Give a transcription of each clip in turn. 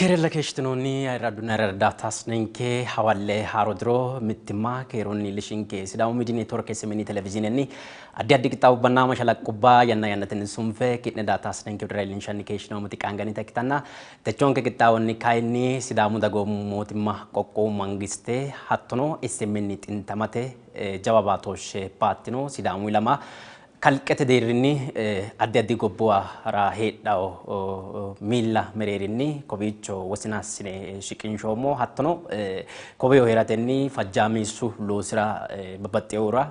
Keerella keeshshitinoonni ayirradunna ayirraddaataasninke hawalle haaro diro mittimma keerunni lishinke Sidaamu Miidiy Neetwork SMN televizhiinenni addi addi qixxaawubbanna mashalaqqubba yanna yannatenni sunfe ki'ne daataasninke widira iillinshanni keeshshinoomoti qaangannita ikkitanna techoonke qixxaawonni kayinni Sidaamu dagoomu mootimma qoqqowu mangiste hattono SMN xintamate jawa baatooshshe baattino Sidaamu ilama kalqete deerrinni addi addi gobbuwara heedhawo miilla mereerinni kowiicho wosinassine shiqinshoommo hattono koweyo heeratenni fajjaamiissu loosira babbaxxeewura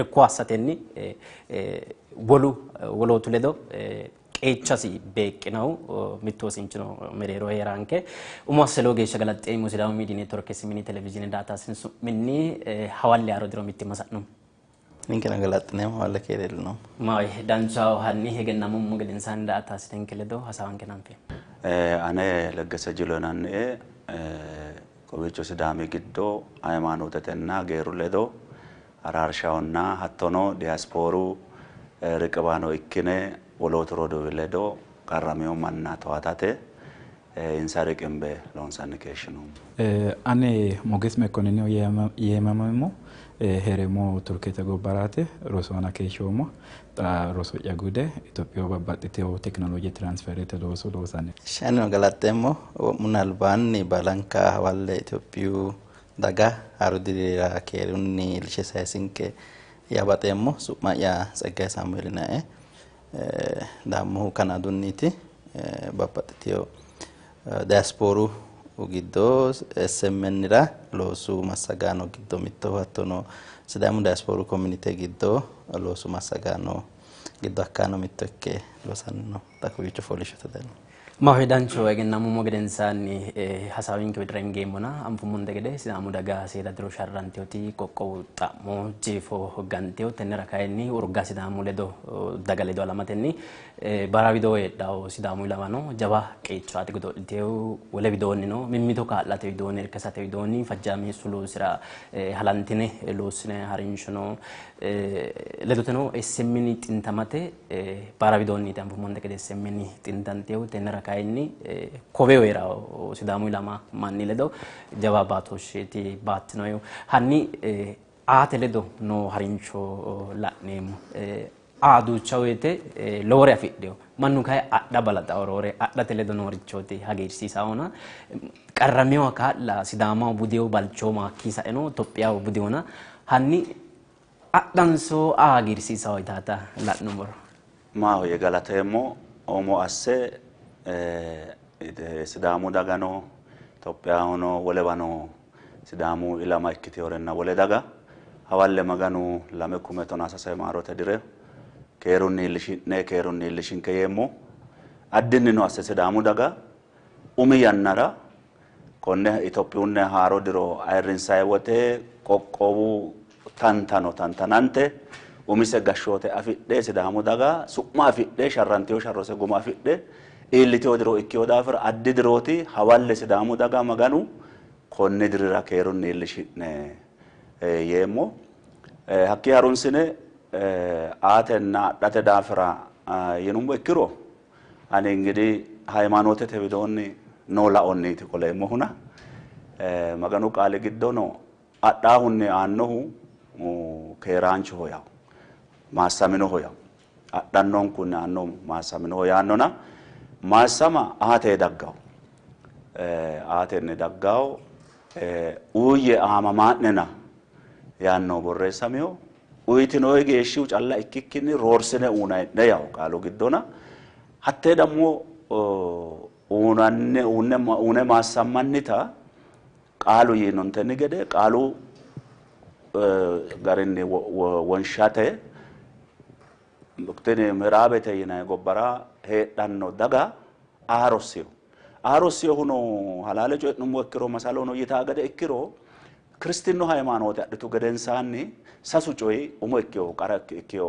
irko assatenni wolu wolootu ledo qeechasi beeqqinahu mittu wosinchino mereero heeranke umo asse lowo geeshsha galaxxeemmo Sidaamu Miidiy Neetwork SMN televizhiine daataasin su'minni hawalle haaro diro mittimma sa'nummo. Ninkeno galaxxineemmo hawalle keere iillinoommo. Maahoyye danchaho hanni egennamummo gedensaanni daa''ataasinenke ledo hasaawanke hananfeemmo. Ane Leggese Jilo yinannie kowiicho Sidaami giddo hayimaanootetenna geeru ledo araarshahonna hattono diyaaspooru riqiwaano ikkine wolootu roduuwi ledo qarramino manna towaatate insa riqimbe loonsanni keeshshinoommo. Ane Moges Mekkoniniho yeemameemmo. Hee'reemmo Turkete gobbaraati. Rosu aana keeshshoommo. Xa roso'ya gude Itophiyu babbaxxitewo tekinolooje tiraansferete looso loosanni. Ishshi anino galaxxeemmo. Wo'munni albaanni baalanka hawalle Itophiyu daga haaru dirira keerunni iillishe sayisinke yaa baxeemmo. Su'ma'ya Tseggaye Saamueeli yinannie. Daammohu Kanaadunniiti. Babbaxxitewo diyaaspooru giddo SMN ra loosu massagaano giddo mittoho, hattono Sidaamu diyaaspooru komunite giddo loosu massagaano giddo hakkaano mitto ikke loosanni no. Xa kowiicho fooliishshote dayno. Maahoyye danchu egennamummo gedensaanni hasaawinke widira hingeemmona anfummonte gede Sidaamu daga seeda diro sharranteoti qoqqowu xa'mo jeefo ganteyo tennera kayinni urga Sidaamu ledo daga ledo alamatenni baara widoo heedhawo Sidaamu ilamano jawa qeechaati godo'liteyo wole widoonnino mimmito kaa'late widoonni irkisate widoonni fajjaameessu loosira halantine loossine harinshono ledoteno SMN xintamate baara widoonniiti anfummonte gede SMN xintanteyo tennera kayinni koweyo heerawo Sidaamu ilama manni ledo jawa baatooshsheeti baattinoyo. Hanni aate ledo noo harinsho la'neemmo. Aa duucha woyte lowore afidheyo mannu kayi adha balaxawo roore adhate ledo noorichooti hagiirsiisaawona qarramewa kaa'la Sidaamaho budeho balchooma hakkii saeno Itophiyaho budehona hanni adhanso aa hagiirsiisawo yitaata la'nummoro. Maahoyye galateemmo. Umo asse Sidaamu dagano Itophiyahono wolewano Sidaamu ilama ikkiteyorenna wole daga hawalle Maganu 2013 maarote dire keerunni iillishi'ne keerunni iillishinke yeemmo. Addinnino asse Sidaamu daga umi yannara konne Itophiyunne haaro diro ayirrinsayi wote qoqqowu tantano tantanante umise gashshoote afidhe Sidaamu daga su'ma afidhe sharranteyo sharrose guma afidhe iilliteyo diro ikkeyo daafira addi dirooti hawalle Sidaamu daga Maganu konni dirira keerunni iillishi'ne yeemmo. Hakkii harunsine aatenna adhate daafira yinummo ikkiro ani ingidihi hayimaanootete widoonni noo laonniiti qoleemmohuna Maganu qaali giddono adhaahunni aannohu keeraanchoho yawo maassaminoho yawo adhannonkunni aannohu maassaminoho yaannona maassama aatee daggawo aatenni daggawo uuyye aamamaa'nena yaanno borreessamiyo uyitinoyi geeshshihu calla ikkikkinni roorsine uunayi'ne yawo qaalu giddona hattee dammo uune maassammannita qaalu yiinontenni gede qaalu garinni wonshate tini miraabete yinanni gobbara heedhanno daga aarossiyo aarossiyohuno halaale coyi'nummo ikkiro masalono yitaa gede ikkiro kiristinnu hayimaanoote adhitu gedensaanni sasu coyi umo ikkeyo qara ikkeyo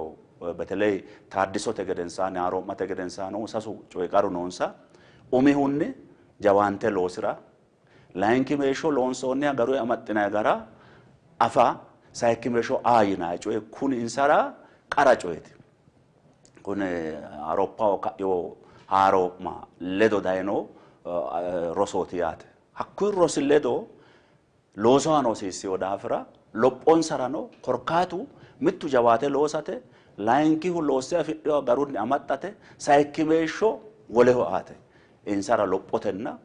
በተለይ ታድሶte gedensaanni haaroo'mate gedensaanni sasu coyi qaru noonsa. Umihunni jawaante loosira, layinki meeshsho loonsoonniha garuyi amaxxinayi gara afa, sayikki meeshsho aa yinayi coyi kuni insara qara coyeeti. Kuni Awuroppaho ka'eyo haaroo'ma ledo dayino rosooti yaate. Hakkuyi rosi ledo looso hasiissino daafira lophonsarano korkaatu mittu jawaate loosate, layinkihu loosse afidhiwa garunni amaxxate, sayikkimeeshsho woleho aate insara lophotenna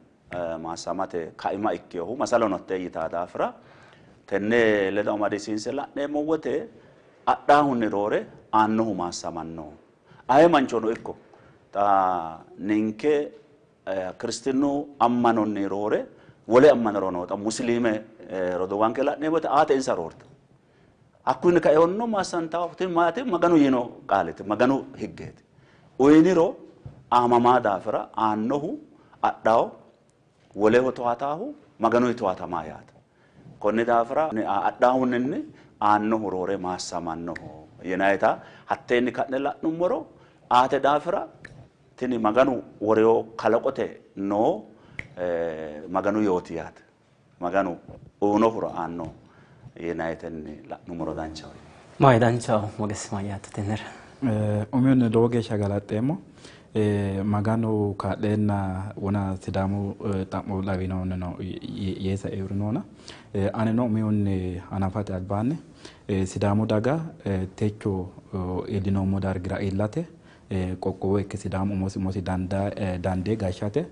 maassamate kaima ikkinohu masalono hattee yitaa daafira tenne ledo amadisiinse la'neemmo wote adhaahunni roore aannohu maassamanno. Aye manchono ikko xa ninke kiristinnu ammanonni roore wole ammanoro no xa musiliime roduuwanke la'neemmo wote aate insa roorta. Hakkunni kaehunno maassantawo tini maati Maganu yiino qaaleeti, Maganu higgeeti. Uyiniro aamamaa daafira aannohu adhawo woleho towaataahu Maganuyi towaatamaa yaate. Konni daafira adhaahunninni aannohu roore maassamannoho yinayita hatteenni ka'ne la'nummoro aate daafira tini Maganu woreyo kalaqote noo Maganu yooti yaate. Maganu uyinohura aanno yinayitenni la'nummoro danchaho. Mayi danchaho Moges mayyaatto tennera? Umihunni lowo geeshsha galaxxeemmo. Maganu kaa'leenna wona Sidaamu xa'mo lawinoonnino yee saeurinoona. Anino umihunni hanafate albaanni Sidaamu daga techo iillinoommo dargira iillate qoqqowo ikke Sidaamu umosi umosi dandee gashshate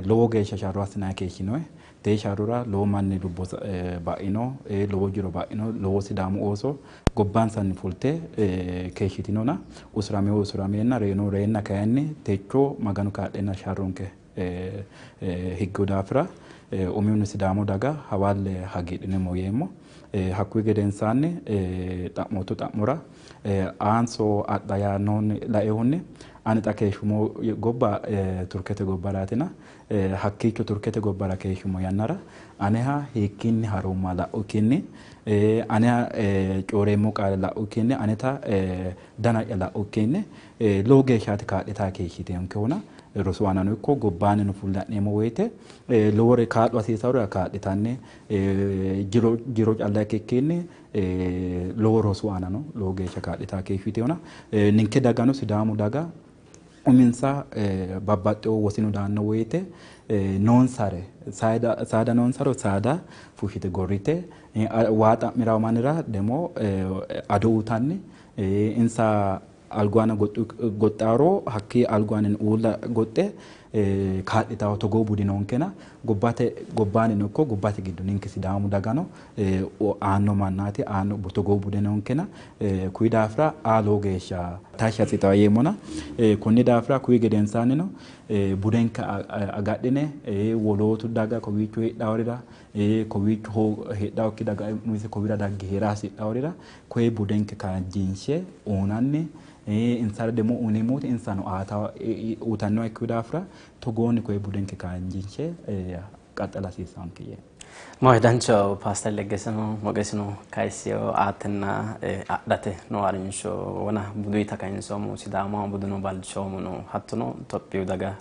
lowo geeshsha sharro assinanni keeshshinoe. Tee sharrora lowo manni lubbo ba'ino, lowo jiro ba'ino, lowo Sidaamu ooso gobbansanni fulte keeshshitinona usuramewo usurameenna reyino reenna kayinni techo Maganu kaa'leenna sharronke higgu daafira umihunni Sidaamu daga hawalle hagiidhineemmo yeemmo. Hakkuyi gedensaanni xa'mootu xa'mora aanso adha yaannohunni laehunni ani xa keeshshumo gobba Turkete gobbaraatina hakkiicho Turkete gobbara keeshshumo yannara aneha hiikkiinni harumma la'ukkinni aneha cooreemmo qaale la'ukkinni aneta dana'ya la'ukkinni lowo geeshshaati kaa'litaa keeshshitenkehuna rosu aanano ikko gobbaannino fulle ha'neemmo woyite lowore kaa'lo hasiisawore kaa'litanni jiro calla ikkikkinni lowo rosu aanano lowo geeshsha kaa'litaa keeshshitehuna ninke dagano Sidaamu daga uminsa babbaxxewo wosinu daanno woyite noonsare saada noonsaro saada fushshite gorrite waa xa'mirawo mannira demo ado uyitanni insa algu aana goxxaaro hakkii algu aaninni uulla goxxe kaa'litawo togoo budi noonkena gobbate gobbaannino ikko gobbate giddo ninke Sidaamu dagano aanno mannaati aanno togoo bude noonkena kuyi daafira aa lowo geeshsha tashshi assitawo yeemmona konni daafira kuyi gedensaannino budenke agadhine wolootu daga kowiicho heedhaworira kowiicho heedhawokki daga umise kowira dagge heera hasidhaworira koye budenke kaajjinshe uunanni insara demo uyineemmo wote insano uyitannoha ikkino daafira togoonni koye budenke kaajjinshe qaxxala hasiissanke yee. Mayi danchaho Paaster Leggeseno Mogesino kayisseyo aatenna adhate noo harinsho wona buduyita kayinsoommo Sidaamaho buduno balchoomuno hattono Itophiyu daga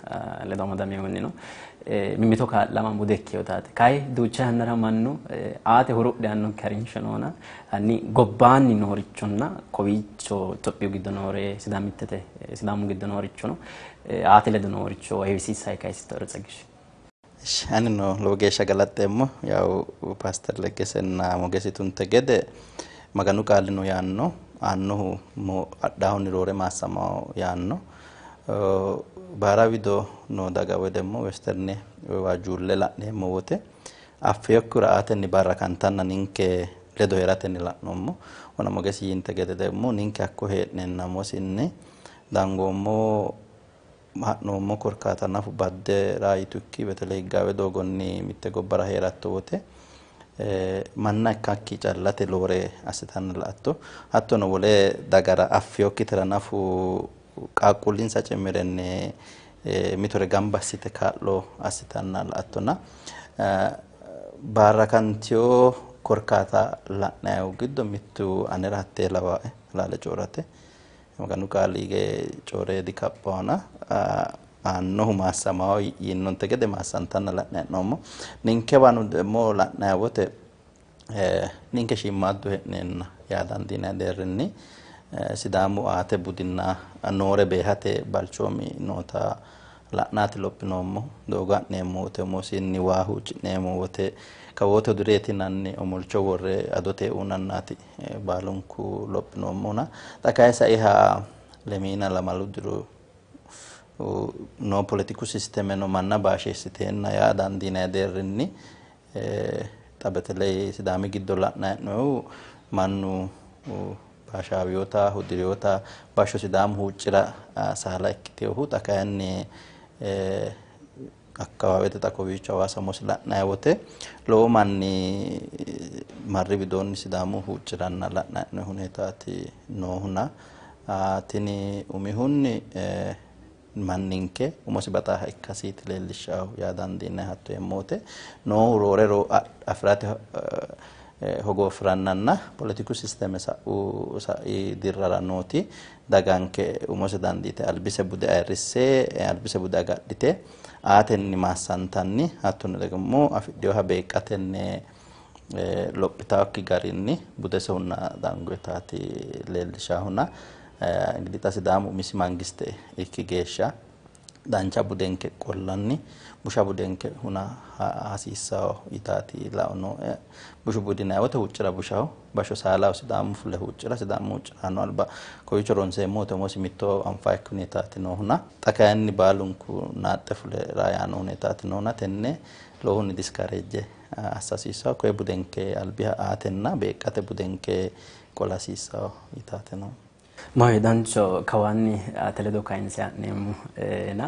ledo amadaminohunnino mimmito kaa'lama bude ikkeyotaati. Kayi duucha yannara mannu aate hurudhe aannokki harinsho noona hanni gobbaanni noorichonna kowiicho Itophiyu giddo noore Sidaamittete Sidaamu giddo noorichono aate ledo nooricho heewisiissayi kayisittoro Tsegish. Anino lowo geeshsha galaxxeemmo. Yawu Paaster Leggesenna Mogesi tunte gede Maganu qaalino yaanno aannohu adhaahunni roore maassamawo yaanno. Baara wido noo daga woy demmo westerne waajjuulle la'neemmo wote affeyokkira aatenni barrakantanna ninke ledo heeratenni la'noommo. Wona Mogesi yiinte gede demmo ninke hakko hee'neenna mosinni dangoommo ha'noommo korkaata nafu badde raayitukki betele higgaawe doogonni mitte gobbara heeratto wote manna ikkakki callate lowore assitanna la'atto. Hattono wole dagara affeyokkitera nafu qaaqquullinsa cimmirenni mitore gamba assite kaa'lo assitanna la'attona barrakantiyo korkaata la'nayihu giddo mittu anera hattee lawae halaale coorate. Maganu qaali coore dikaphahona aannohu maassamawo yiinonte gede maassantanna la'nayi hee'noommo. Ninkewano demmo la'nayi wote ninke shiimmaaddu hee'neenna yaa dandiinanni deerrinni Sidaamu aate budinna noore beehate balchoomi noota la'naati lophinoommo doogo ha'neemmo wote umosinni waa huucci'neemmo wote kawoote hudireeti yinanni omolcho worre adote uunannaati baalunku lophinoommohuna xa kayi saiha lemiina lamalu diro noo poletiku sistemeno manna baasheessiteenna yaa dandiinanni deerrinni xa beteley Sidaami giddo la'nanni hee'noonnihu mannu baashaawiyoota hudireyoota bashsho Sidaamu huuccira saala ikkiteyohu xa kayinni akkawaawete xa kowiicho Hawaasa umosi la'nanni wote lowo manni marri widoonni Sidaamu huucciranna la'nanni hee'noonni huneetaati noohuna tini umihunni manninke umosi baxaaha ikkasiiti leellishshahu yaa dandiinanni hatto yeemmo wote noohu roore afirate hogoofirannanna poletiku sisteme sa'u sa'i dirrara nooti daganke umose dandiite albise bude ayirrisse albise bude agadhite aatenni maassantanni hattono ደግሞ afidhinoha beeqqatenni lophitaakki garinni budese hunna dangotaati leellishahuna እንግዲህ xa Sidaamu umisi mangiste ikki geeshsha dancha budenke qollanni busha budenke huna hasiissawo yitaati lao nooe. Bushu budi yinanni wote huuccira bushaho bashsho saalaho Sidaamu fule huuccira Sidaamu huucciranno alba kowiicho ronseemmo wote umosi mitto anfaayikki huneetaati noohuna xa kayinni baalunku naaxxe fule raa yaanno huneetaati noohuna tenne lowohunni discourage assa hasiissawo koye budenke albiha aatenna beeqqate budenke qola hasiissawo yitaate noo. Mayi dancho kawaanni ate ledo kayinse ha'neemmo na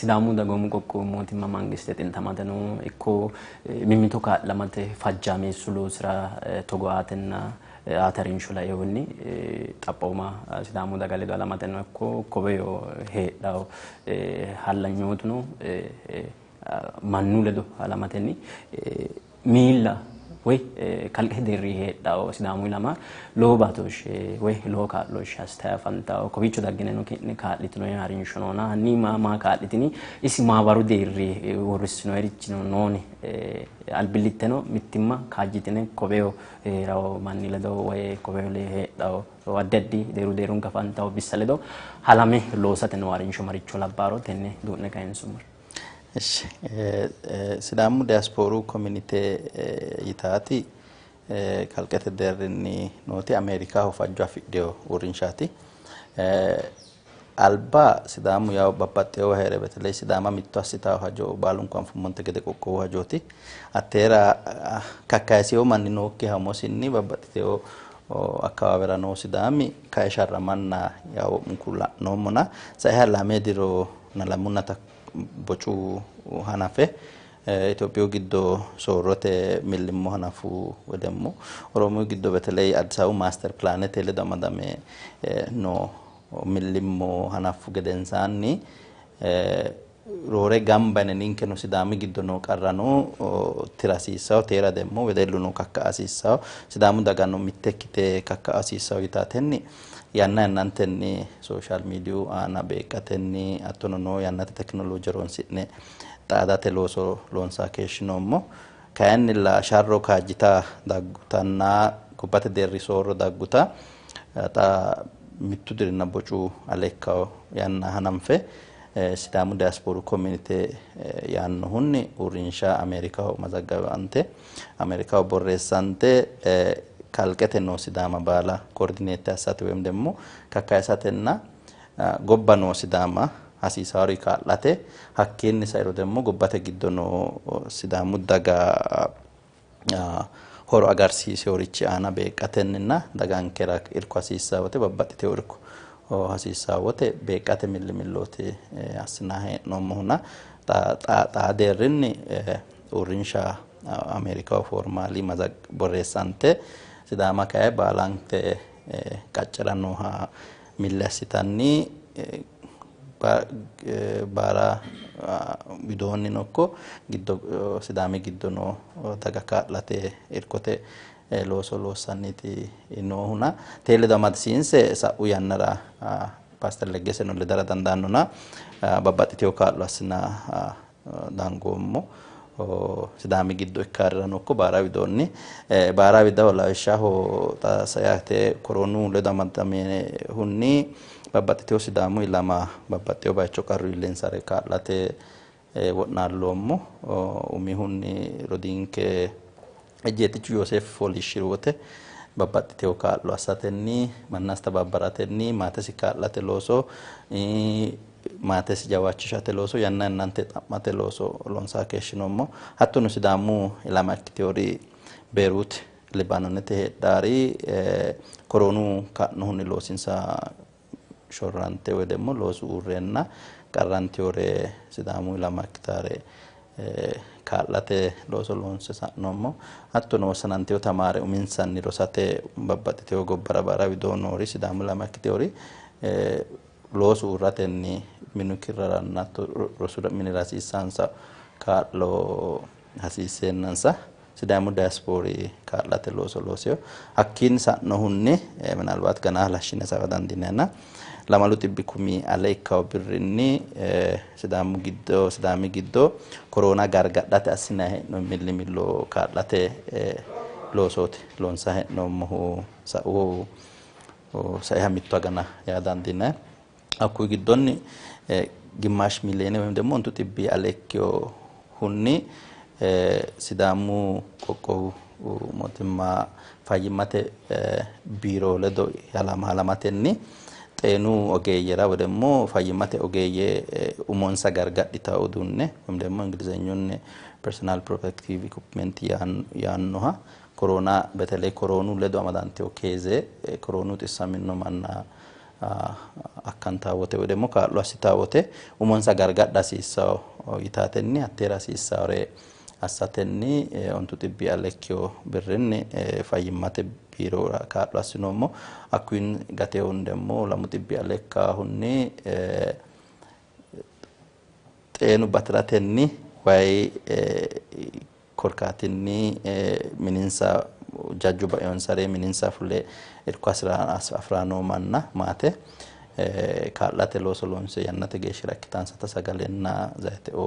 Sidaamu dagoomu qoqqowu mootimma mangiste xintamateno ikko mimmito kaa'lamate fajjaameessu loosira togo aatenna aate harinsho lainohunni xaphooma Sidaamu daga ledo halamateno ikko koweyo heedhawo hallanyootuno mannu ledo halamatenni miilla woyi kalqete deerri heedhawo Sidaamu ilama lowo baatooshshe woyi lowo kaa'looshshe assitayi afantawo kowiicho daggineno ki'ne kaa'litinoyi harinsho noona hanni maa maa kaa'litini isi maabaru deerri uurrissinoyirichino nooni albillitteno mittimma kaajjitine koweyo heerawo manni ledo woyi koweyo heedhawo addi addi deeru deerunka afantawo bissa ledo halame loosate noo harinsho maricho labbaaro tenne duu'ne kayinsummoro. እሺ Sidaamu diyaasipooru community yitaati kalqete deerrinni nooti Ameerikaho fajjo afidhino uurrinshaati. Alba Sidaamu yaw babbaxxeyowa heere beteley Sidaama mitto assitawo hajo baalunku anfummonte gede qoqqowu hajooti. Hatteera kakkayisiyo manni nookkiha umosinni babbaxxiteyo akkawaawera noo Sidaami kayi sharramanna yaw wo'munku la'noommona saiha lame diro na lamunna bocu hanafe Itophiyu giddo soorrote millimmo hanafu ደግሞ Oromiyu giddo beteley Addis Ababu master pilaanete ledo amadame noo millimmo hanaffu gedensaanni roore gamba yine ninkeno Sidaami giddo noo qarrano tira hasiissawo teera ደግሞ wedelluno kakka'a hasiissawo Sidaamu dagano mitte ikkite kakka'a hasiissawo yitaatenni yanna yannantenni social miidiyu aana beeqqatenni hattono noo yannate tekinolooje horonsi'ne xaadate looso loonsaa keeshshinoommo. Kayinnilla sharro kaajjita daggutanna gobbate deerri soorro dagguta xa mittu dirinna bocu ale ikkawo yanna hananfe Sidaamu diyaasipooru community yaannohunni uurrinsha Ameerikaho mazaggabante Ameerikaho borreessante kalqete noo Sidaama baala coordinate assate woyim ደግሞ kakkaysatenna gobba noo Sidaama hasiisawori kaa'late hakkiinni sairo ደግሞ gobbate giddo noo Sidaamu daga horo agarsiiseworichi aana beeqqatenninna dagankera irko hasiissawo wote babbaxxiteyo irko hasiissawo wote beeqqate millimillooti assinanni hee'noommohuna xaa deerrinni uurrinsha Ameerikaho formally borreessante Sidaama kayi baalante qaccera nooha milli assitanni baara widoonnino ikko giddo Sidaami giddo noo daga kaa'late irkote looso loossanniiti noohuna tee ledo amadisiinse sa'u yannara Paaster Leggeseno ledara dandaannona babbaxxiteyo kaa'lo assina dangoommo. Sidaami giddo ikkarirano ikko baara widoonni baara widaho lawishshaho xa sayate koronu ledo amadamehunni babbaxxiteyo Sidaamu ilama babbaxxeyo bayicho qarru iillinsare kaa'late wo'naalloommo. Umihunni rodiinke Ejjeetichu Yooseef fooliishshiru wote babbaxxiteyo kaa'lo assatenni manna astababbaratenni maatesi kaa'late looso, maatesi jawaachishate looso, yanna yannante xa'mate looso loonsaa keeshshinoommo. Hattono Sidaamu ilama ikkiteyori Beeruut Libaanonete heedhaari koronu ka'nohunni loosinsa shorrante woy demmo loosu uurreenna qarranteyore Sidaamu ilama ikkitaare kaa'late looso loonse sa'noommo. Hattono wossananteyo tamaare uminsanni rosate babbaxxiteyo gobbara baara widoo noori Sidaamu ilama ikkiteyori loosu uurratenni minu kirraranna rosu minira hasiissansa kaa'lo hasiisseennansa Sidaamu diyaaspoori kaa'late looso looseyo. Hakkiinni sa'nohunni minalbaat gana halashshine hasaawa dandiinanna 2,000 ale ikkawo birrinni Sidaamu giddo Sidaami giddo korona gargadhate assinanni hee'noonni millimillo kaa'late loosooti loonsanni hee'noommohu sa'u saiha mitto agana yaa dandiinanni. Hakkuyi giddonni ግማሽ ሚሊዮን ወይም ደግሞ 900 ale ikkinohunni Sidaamu qoqqowu mootimma fayyimmate biiro ledo halamatenni xeenu ogeeyyera ወይ ደግሞ fayyimmate ogeeyye umonsa gargadhitawo uduunne ወይም ደግሞ እንግሊዘኙን personal protective equipment yaannoha ኮሮና በተለይ ኮሮኑ ledo amadanteyo case ኮሮኑ xissamino manna akkantaa wote ወይ ደግሞ kaa'lo assitaa wote umonsa gargadha hasiissawo yitaatenni hatteera hasiissawore assatenni 900 ale ikkiyo birrinni fayyimmate biirora kaa'lo assinoommo. Hakkuyin gatehun ደግሞ 200 ale ikkahunni xeenu batiratenni wayi korkaatinni mininsa jajju baeonsare mininsa fule irko afirano manna maate kaa'late looso loonse yannate geeshshira ikkitansata sagalenna zayiteo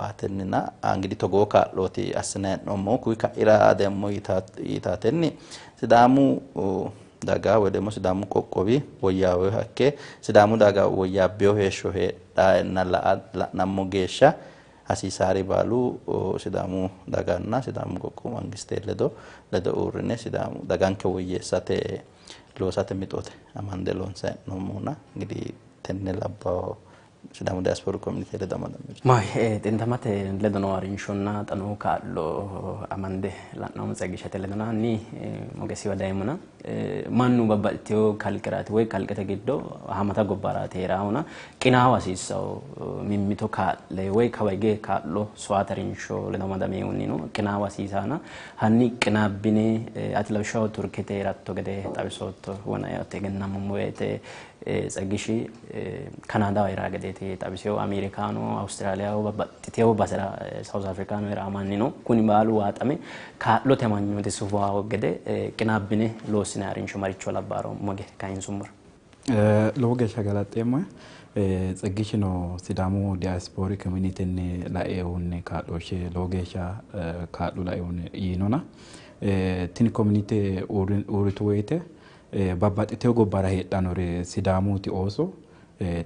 aatenninna እንግዲህ togoo kaa'looti assinanni hee'noommohu. Kuyi ka'ira demmo yitaatenni Sidaamu daga ወይ ደግሞ Sidaamu qoqqowi woyyaaweha ikke Sidaamu daga woyyaabbeyo heeshsho heedhanna la'nammo geeshsha hasiisaari baalu Sidaamu daganna Sidaamu qoqqowu mangiste ledo ledo uurrine Sidaamu daganke woyyeessate loosate mixote amande loonsanni hee'noommohuna እንግዲህ tenne labbawo Sidaamu diyaasipooru community ledo amadamino. Mayi xintamate ledo noo harinshonna xa noo kaa'lo amande la'noommo Tsegishete ledona hanni Mogesiwa dayeemmona mannu babbaxxiteyo kalqeraati woy kalqete giddo haammata gobbaraati heeraahuna qinaawa hasiissawo mimmito kaa'le woy kawa hige kaa'lo sowaate harinsho ledo amadamehunni no qinaawa hasiisaana hanni qinaabbine ati lawishshaho Turkete heeratto gede xawisootto wona yaate egennammo woyte Tsegishi Kanaadaho heeraa gedeeti xawiseyo Ameerikaano Awustiraaliyaho babbaxxiteyo basera South Africano heeraa manni no kuni baalu waaxame kaa'lote amanyoote sufawo gede qinaabbine loossinanni harinsho maricho labbaaro Moge kayinsummoro. Lowo geeshsha galaxxeemmo. Tsegishino Sidaamu diyaaspoori communitynni laeehunni kaa'looshshe lowo geeshsha kaa'lo laeehunni yiinona tini community uurritu woyte babbaxxiteyo gobbara heedhannori Sidaamuti ooso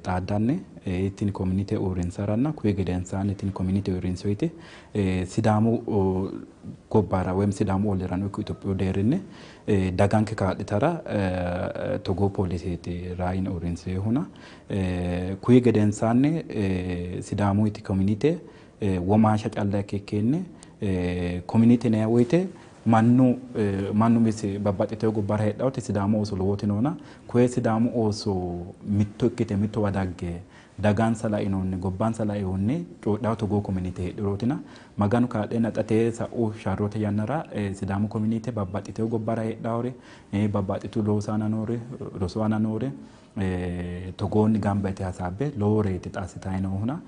xaaddanni tini community uurrinsaranna kuyi gedensaanni tini community uurrinsi woyte Sidaamu gobbara woyim Sidaamu ollirano ikko Itophiyu deerrinni daganke kaa'litara togoo pooliseeti raayine uurrinseehuna kuyi gedensaanni Sidaamuti community womaasha calla ikkikkinni community yinanni woyte mannu mannu misi babbaxxiteyo gobbara heedhawote Sidaamu ooso lowoti noona koye Sidaamu ooso mitto ikkite mittowa dagge dagansa lainohunni gobbansa lainohunni coyidhawo togoo community heedhurootina Maganu kaa'leenna xa tee sa'u sharrote yannara Sidaamu community babbaxxiteyo gobbara heedhawori babbaxxitu loosu aana noori rosu aana noori togoonni gamba yite hasaabbe loworeeti xa assitayi noohuna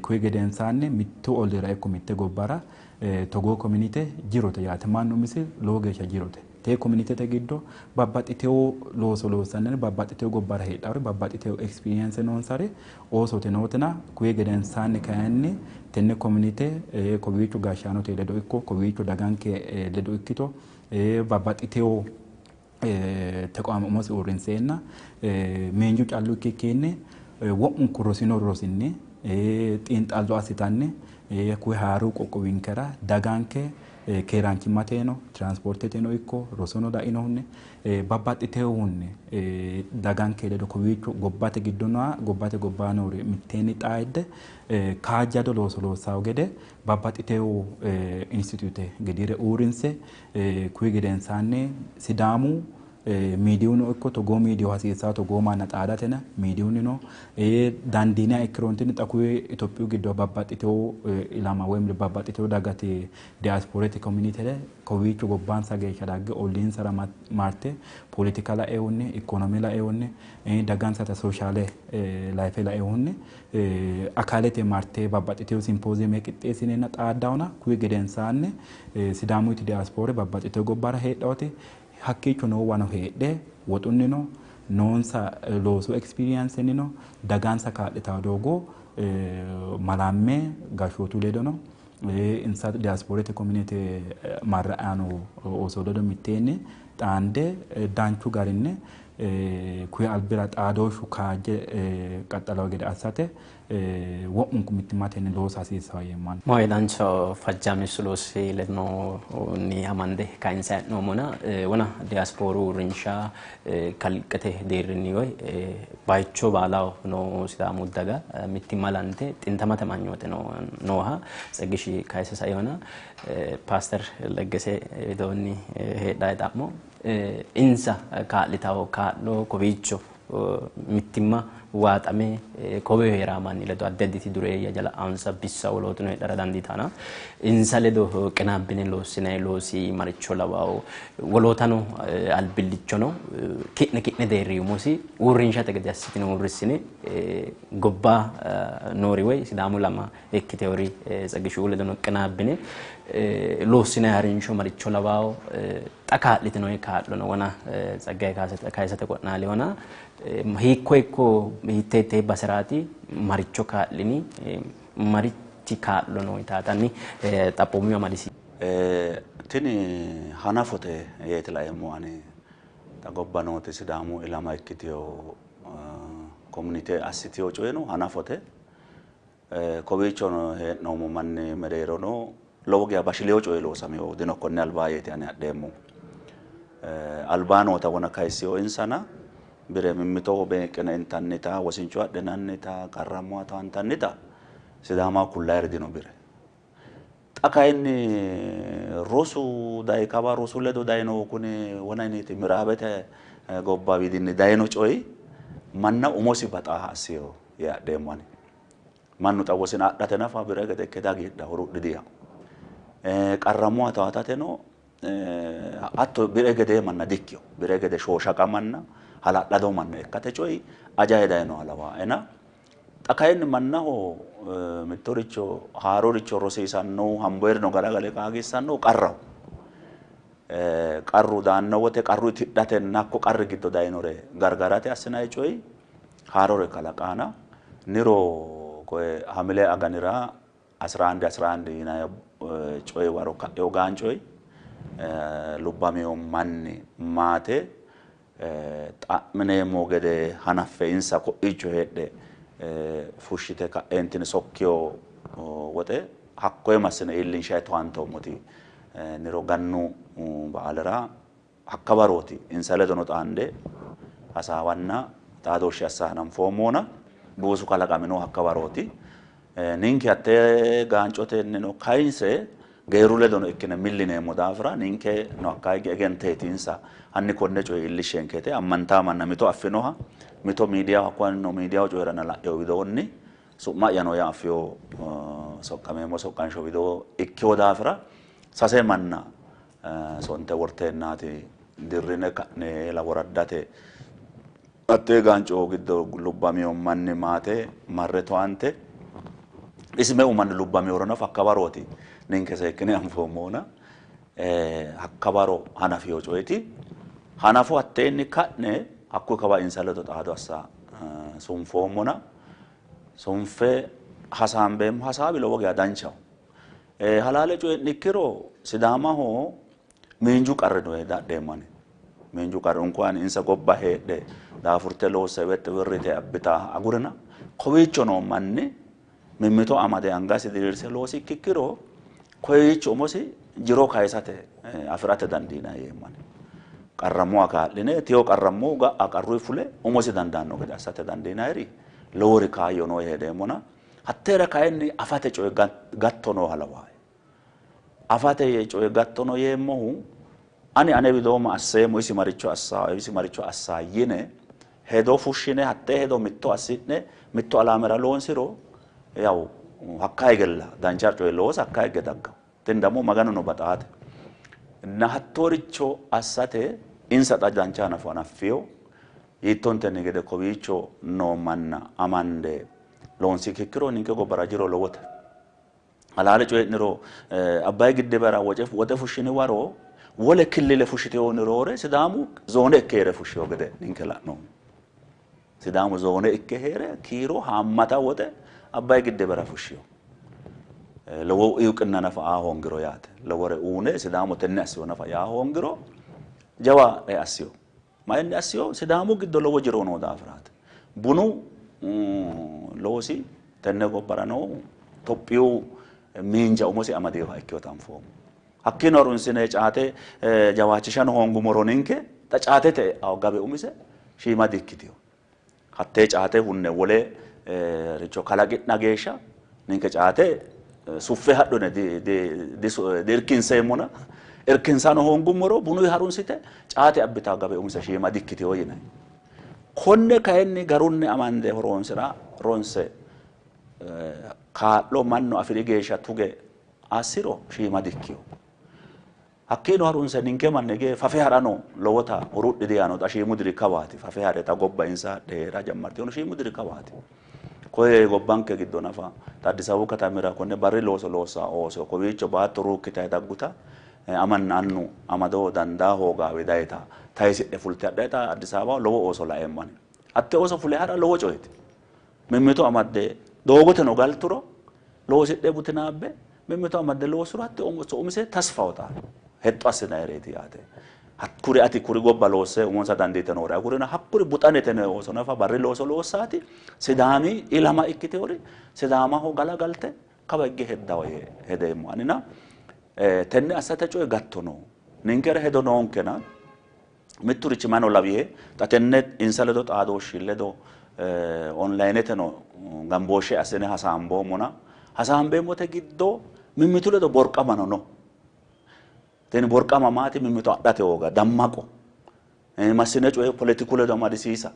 kuyi gedensaanni mittu ollira ikko mitte gobbara togoo community jirote yaate mannu umisi lowo geeshsha jirote. Te communitete giddo babbaxxitewo looso loossannori babbaxxitewo gobbara heedhawori babbaxxitewo experience noonsari oosote nootina kuyi gedensaanni kayinni tenne community kowiicho gashshaanote ledo ikko kowiicho daganke ledo ikkito babbaxxitewo teqoame umosi uurrinseenna miinju callu ikkikkinni wo'munku rosino rosinni xiinxallo assitanni kuyi haaru qoqqowinkera daganke keeraanchimmateno tiranspoorteteno ikko rosono lainohunni babbaxxitehunni daganke ledo kowiicho gobbate giddo nooha gobbate gobbaa noori mitteenni xaadde kaajjado looso loossawo gede babbaxxitewo institute gedire uurrinse kuyi gedensaanni Sidaamu miidiyuno ikko togoo miidiyu hasiissawo togoo manna xaadatena miidiyunnino dandiiniha ikkiroontinni xa kuyi Itophiyu giddo babbaxxitewo ilama woyim babbaxxitewo dagate diyaaspoorete community kowiicho gobbansa geeshsha dagge olliinsara marte politika laehunni ikkonoome laehunni dagansata sooshaale laayife laehunni akalete marte babbaxxitewo simpooziyeme qixxeessineenna xaaddawona kuyi gedensaanni Sidaamuyiti diyaaspoore babbaxxitewo gobbara heedhawoti hakkiicho noowano heedhe woxunnino noonsa loosu experiencenino dagansa kaa'litawo doogo malamme gashshootu ledono insa diyaaspoorete community marra'ano ooso ledo mitteenni xaande danchu garinni kuyi albira xaadooshshu kaajje qaxxalawo gede assate wo'munku mittimmatenni loosa hasiissawo yeemmo. Mooye dancho fajjaameessu loosi ledonni amande kayinse hee'noommona wona diyaaspooru uurrinsha kalqete deerrinni woy bayicho baalaho noo Sidaamu daga mittimma lante xintamate amanyoote nooha Tsegishi kayise saihona Paaster Leggese widoonni heedhae xa'mo insa kaa'litawo kaa'lo kowiicho mittimma waaxame kowe heeraa manni ledo addi additi dureeyya jala'ansa bissa wolootuno heedhara dandiitana insa ledo qinaabbine loossinay loosi maricho lawawo wolootano albillichono ki'ne ki'ne deerri umosi uurrinshate gede assitine uurrissine gobba noori woy Sidaamu lama ikkiteori Tsegishu ledono qinaabbine loossinay harinsho maricho lawawo xa kaa'litinoyi kaa'lono wona Tseggaye kayisate qo'naalihona hiikko hiikko hiittee hiittee baseraati maricho kaa'lini marichi kaa'lo no yitaatanni xaphoomu amadisi. Tini hanafote yeeti laeemmo ani xa gobba nooti Sidaamu ilama ikkitewo community assitewo coyino hanafote kowiicho hee'noommo manni mereerono lowo geya bashilewo coyi loosamewo dino konne albaa yeeti ani adheemmo. Albaa noota wona kayissewo insana bire mimmitoho beeqqine intannita wosincho adhinannita qarrammoha towaantannita Sidaamaho kullayiri dino bire. Xa kayinni rosu dayi kawa rosu ledo dayino kuni wona yiniti miraabete gobba widinni dayino coyi manna umosi baxaaha assewo yee adheemmo ani. Mannu xa wosina adhate nafa bire gede ikke dagiidha hurudhi diya. Qarrammoha towaatateno hatto bire gedee manna dikkiyo bire gede shooshaqa manna hala'lado manna ikkate coyi ajaye dayinoha lawaena xa kayinni mannaho mittoricho haaroricho rosiisannohu hamboyirino garagale qaagiissannohu qarraho. Qarru daanno wote qarru tidhatenna hakko qarri giddo dayinore gargarate assinayi coyi haarore kalaqaana niro koye hamile aganira 11 11 yinayi coyi waro ka'ewo gaancoyi lubbamewo manni maate xa'mineemmo gede hanaffe insa ko'iicho heedhe fushshite ka'eentini sokkiyo woxe hakkoye massine iillinshayi towaantoommoti niro gannu ba'aalera hakka barooti insa ledono xaande hasaawanna xaadooshshe assa hananfoommona buusu kalaqamino hakka barooti ninke hattee gaancotennino kayinse geeru ledono ikkine millineemmo daafira ninke no hakka hige egenteeti insa hanni konne coye iillishshenkete ammantaa manna mito affinoha mito miidiyaho hakkono miidiyaho coyiranna la'ewo widoonni su'ma'yano yaa affiyo soqqameemmo soqqansho widoo ikkiwo daafira sase manna sonte worteennaati dirrine ka'ne laworaddate hattee gaanco giddo lubbamiyo manni maate marre towaante isi meu manni lubbamiyoro nafa hakka barooti ninke seekkine anfoommona Hakkabaro hanafiyo coyiti hanafo hatteenni ka'ne hakkuyi kawa insa ledo xaado assa sunfoommona sunfe hasaambeemmo hasaawi lowo geya danchaho. Halaale coyi'ni ikkiro Sidaamaho miinju qarri no dadheemmo ani. Miinju qarri unkuwani insa gobba heedhe daafurte loosse wette wirrite abbita agurina kowiicho noo manni mimmito amade angasi diriirse loosikki ikkiro kowiicho umosi jiro kayisate afirate dandiinanni yeemmo ani. Qarrammoha kaa'line tiyo qarrammohu ga'a qarruyi fule umosi dandaanno gede assate dandiinayiri lowori kaayyo noo heedeemmona hatteera kayinni afate coye gatto nooha lawaaye. Afate coye gatto no yeemmohu ani ane widooma asseemmo isi maricho assaa isi maricho assaa yine hedo fushshine hattee hedo mitto assi'ne mitto alaamera loonsiro yawu hakka higella dancha coye loosa hakka higge daggawo. Tini ደግሞ Maganuno baxaate. እና hattooricho assate insa xa dancha hanafo hanaffiyo hiittontenni gede kowiicho noo manna amande loonsikki ikkiro ninke gobbara jiro lowote. Halaale coyi'niro Abbayi giddibera woxe fushshini waro wole killile fushshiteyooni roore Sidaamu zoone ikke heere fushshiyo gede ninke la'noommo. Sidaamu zoone ikke heere kiiro haammata woxe Abbayi giddibera fushshiyo. Lowo iwqinna nafa aa hoongiro yaate. Lowore uune Sidaamu tenne assiyo nafa yaa hoongiro jawa assiyo. Mayinni assiyo? Sidaamu giddo lowo jiro noo daafiraati. Bunu loosi tenne gobbara noohu Tophiyu miinja umosi amadeyoha ikkeyota anfoommo. Hakkiino harunsine caate jawaachishano hoongumoro ninke xa caatete e'awo gabe umise shiima dikkitiyo. Hattee caate hunne wole richo kalaqi'na geeshsha ninke caate suffe hadhune dirkinseemmona irkinsano hoongummoro bunuyi harunsite caate abbitawo gabe umise shiima dikkitiyo yinanni. Konne kayinni garunni amande horoonsira ronse kaa'lo mannu afiri geeshsha tuge assiro shiima dikkiyo. Hakkiino harunse ninke manni gee fafe harano lowota hurudhi diyaano xa shiimu diri kawaati fafe hare xa gobba insa hadhe heera jammartino shiimu diri kawaati. Koye gobbanke giddo nafa xa Addis Ababu katamira konne barri looso loossa ooso kowiicho baatto ruukkitayi dagguta amanna annu amado dandaa hoogaawe dayita tayisidhe fulte hadhayita Addis Ababaho lowo ooso laeemmo ani. Hatte ooso fule hara lowo coyeeti. Mimmito amadde doogoteno galturo loosidhe butinaabbe mimmito amadde loosuro hatte ooso umise tasfaho xaa hexxo assinayireeti yaate. Hakkuri ati kuri gobba loosse umonsa dandiite noore agurina hakkuri buxanete noo ooso nafa barri looso loossaati Sidaami ilama ikkiteori Sidaamaho galagalte kawa higge heddawo yee hedeemmo anina tenne assate coye gatto no ninkera hedo noonkena mitturichi mano lawiye xa tenne insa ledo xaadooshshi ledo onlineteno gambooshshe assine hasaamboommona hasaambeemmote giddo mimmitu ledo borqamano no. Tini borqama maati mimmito adhate hooga dammaqo massine coye poletiku ledo amadisiisa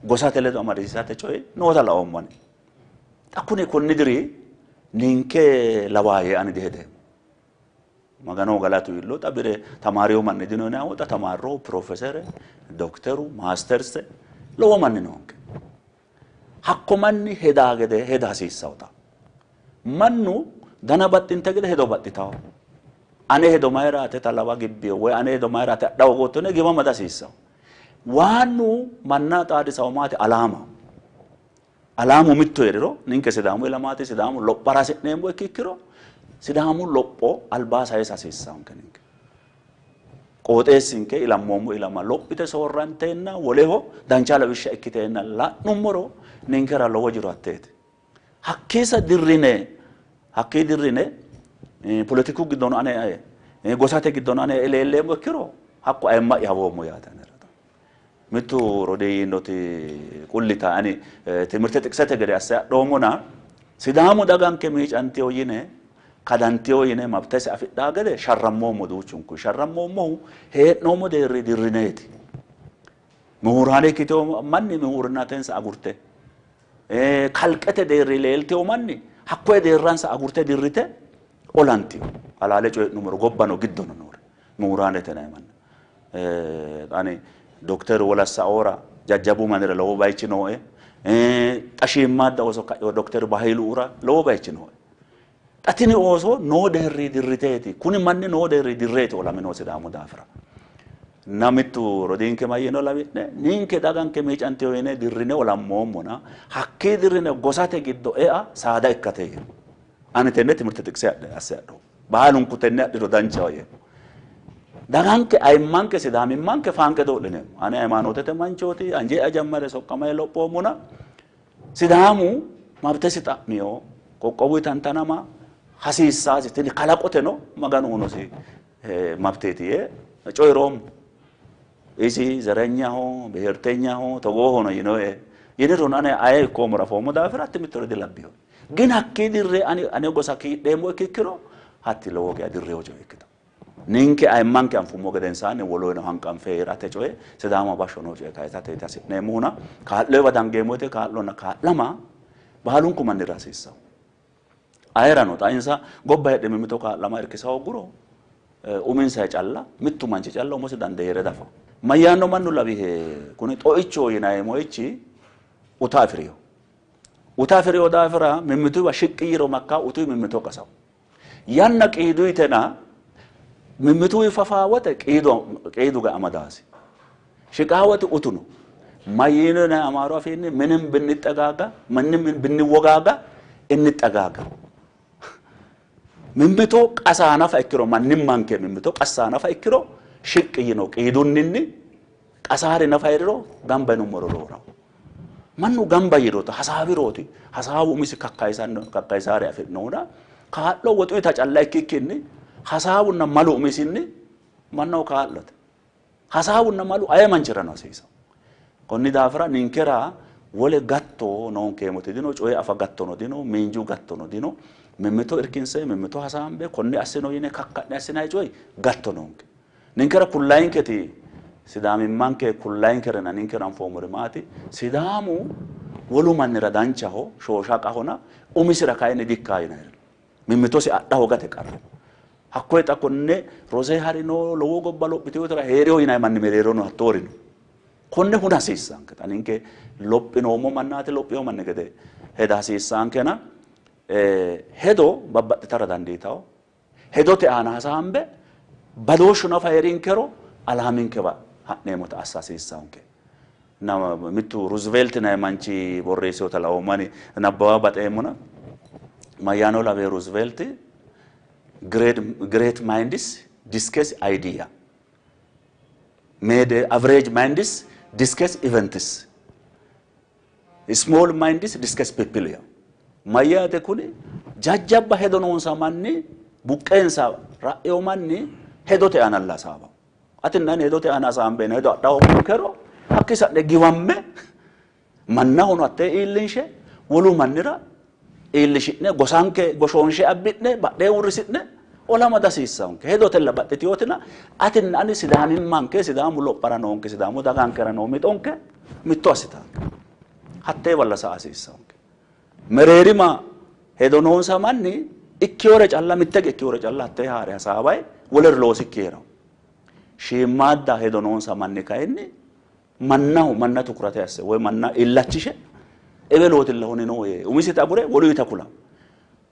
gosate ledo amadisiisate coye noota laoommo ani. Xa kuni konni diri ninke lawaaye ani dihedeemmo. Magano galatu illo xa bire tamaariyo manni dino yinayihu xa tamaarrohu profesere, dokteru, maasterse lowo manni noonke. Hakko manni hedaa gede heda hasiissawo xa. Mannu dana baxxinte gede hedo baxxitawo. Ane hedo mayira ate talawa gibbiyo woy ane hedo mayira ate adha hogootto yine giwama dihasiissawo. Waannu manna xaadisawo maati alaama. Alaamu mittu heeriro ninke Sidaamu ilamaati Sidaamu lophara hasi'neemmo ikki ikkiro Sidaamu lopho albaa sayisa hasiissawonke ninke. Qooxeessinke ilammoommo ilama lophite soorranteenna woleho dancha lawishsha ikkiteenna la'nummoro ninkera lowo jiro hatteeti. Hakkiisa dirrine hakkii dirrine poletiku giddono ane gosate giddono ane eleelleemmo ikkiro hakko ayimma'ya hawoommo yaate anera. Mittu rodii yiinoti qullita ani timirte xiqisete gede asse adhoommona Sidaamu daganke miicantiyo yine kadantiyo yine mabtese afidhaa gede sharrammoommo duuchunku sharrammoommohu hee'noommo deerri dirrineeti. Mihuraane ikkiteyo manni mihurinatensa agurte kalqete deerri leelteyo manni hakkoye deerransa agurte dirrite olantiyo. Halaale coyi'nummoro gobbano giddono noore mihuraanete yinayi manna. Ani dokter Wolassaoora jajjabu mannira lowo bayichi nooe. Xa shiimmaadda ooso ka'eyo dokter Bahiluura lowo bayichi nooe. Xa tini ooso noo deerri dirriteeti. Kuni manni noo deerri dirreeti olamino Sidaamu daafira. Na mittu rodiinke mayyino lawi'ne ninke daganke miicanteyo yine dirrine olammoommona hakkii dirrine gosate giddo ea saada ikkate yino. Ani tenne timirte xiqise adhe asse adho. Baalunku tenne adhiro danchaho yeemmo. Daganke ayimmanke sidaamimmanke faanqe doodhineemmo. Ani hayimaanootete manchooti anje'ya jammare soqqamayi lophoommona Sidaamu mabtesi xa'miyo qoqqowuyi tantanama hasiissaasi tini kalaqoteno Maganu unosi mabteeti yee coyiroommo. Isi zerenyaho bihertenyaho togoohono yinoe yinirono ane aye ikkoommoro afoommo daafira hatti mittore dilabbiho. Gin hakkii dirre ani ane gosa kiidheemmo ikkiro hatti lowo geya dirreho coye ikkito. Ninke ayimmanke anfummo gedensaanni woluno hanqanfe heerate coye Sidaamu bashsho noo coye kayisate hasi'neemmohuna kaa'loyiwa dangeemmo woyte kaa'lonna kaa'lama baalunku mannira hasiissawo. Ayerano xa insa gobba heedhe mimmito kaa'lama irkisa hooguro uminsa calla mittu manchi calla umosi dandee heere dafa. Mayyaanno mannu lawihe kuni xoicho yinayi moichi uta afiriyo. Uta afiriyo daafira mimmituwa shiqqi yiro makka utuyi mimmito qasawo. Yanna qiiduyitena mimmituwi fafaawate qiidu ga amadaasi. Shiqaawate utuno. Mayyino yinayi Amaaru afiinni minim binniጠጋጋ ምንም ብንወጋጋ እንጠጋጋ mimmito qasaa nafa ikkiro mannimmanke mimmito qassaa nafa ikkiro shiqqi yino qiidunninni qasaari nafa heeriro gamba yinummoro roorawo. Mannu gamba yiroota hasaawirooti hasaawu umisi kakkayisaare afi'nohuna kaa'lo woxuyita calla ikkikkinni hasaawunna malu umisinni mannaho kaa'lote. Hasaawunna malu aye manchirano hasiisawo. Konni daafira ninkera wole gatto noonkeemmoti dino, coye afa gattono dino, miinju gattono dino. Mimmito irkinse mimmito hasaambe konne assino yine kakka'ne assinayi coyi gatto noonke. Ninkera kullayinketi sidaamimmanke kullayinkerena ninkera anfoommori maati? Sidaamu wolu mannira danchaho shooshaqahona umisira kayinni dikkaa yinayiri. Mimmitosi adha hoogate qarru. Hakkoye xa konne rose harino lowo gobba lophiteyotera heereyo yinayi manni mereerono hattoori no. Konne huna hasiissaanke xa ninke lophinoommo mannaati lophiyo manni gede heda hasiissaankena hedo babbaxxitara dandiitawo. Hedote aana hasaambe badooshshu nafa heerinkero alaaminkewa ha'neemmota assa hasiissaanke. Mittu Roosevelt yinayi manchi borreesseyota laoommani nabbawa baxeemmona mayyaano lawe Roosevelt great minds discuss idea made average minds discuss events small minds discuss people yaa. Mayyaate kuni jajjabba hedo noonsa manni buqqeensa ra'eyo manni hedote aana hasaawawo. Atinna ani hedote aana hasaambeena hedo adha hooggunkero hakki sa'ne giwamme mannahono hattee iillinshe wolu mannira iillishi'ne gosanke goshoonshe abbi'ne badhee uurrisi'ne olama dasiissaanke. Hedotella baxxiteyootina atinna ani sidaamimmanke Sidaamu lophara noonke Sidaamu dagankera noo mixonke mitto assitaanke. Hattee balla sa'a hasiissaanke. Mereerima hedo noonsa manni ikkeyore calla mittege ikkeyore calla hattee haare hasaawayi wolere loosikki heerawo. Shiimmaadda hedo noonsa manni kayinni mannaho manna tukurate asse woy manna illachishe ewelootilla hunino yee umisita agure woluyita kula.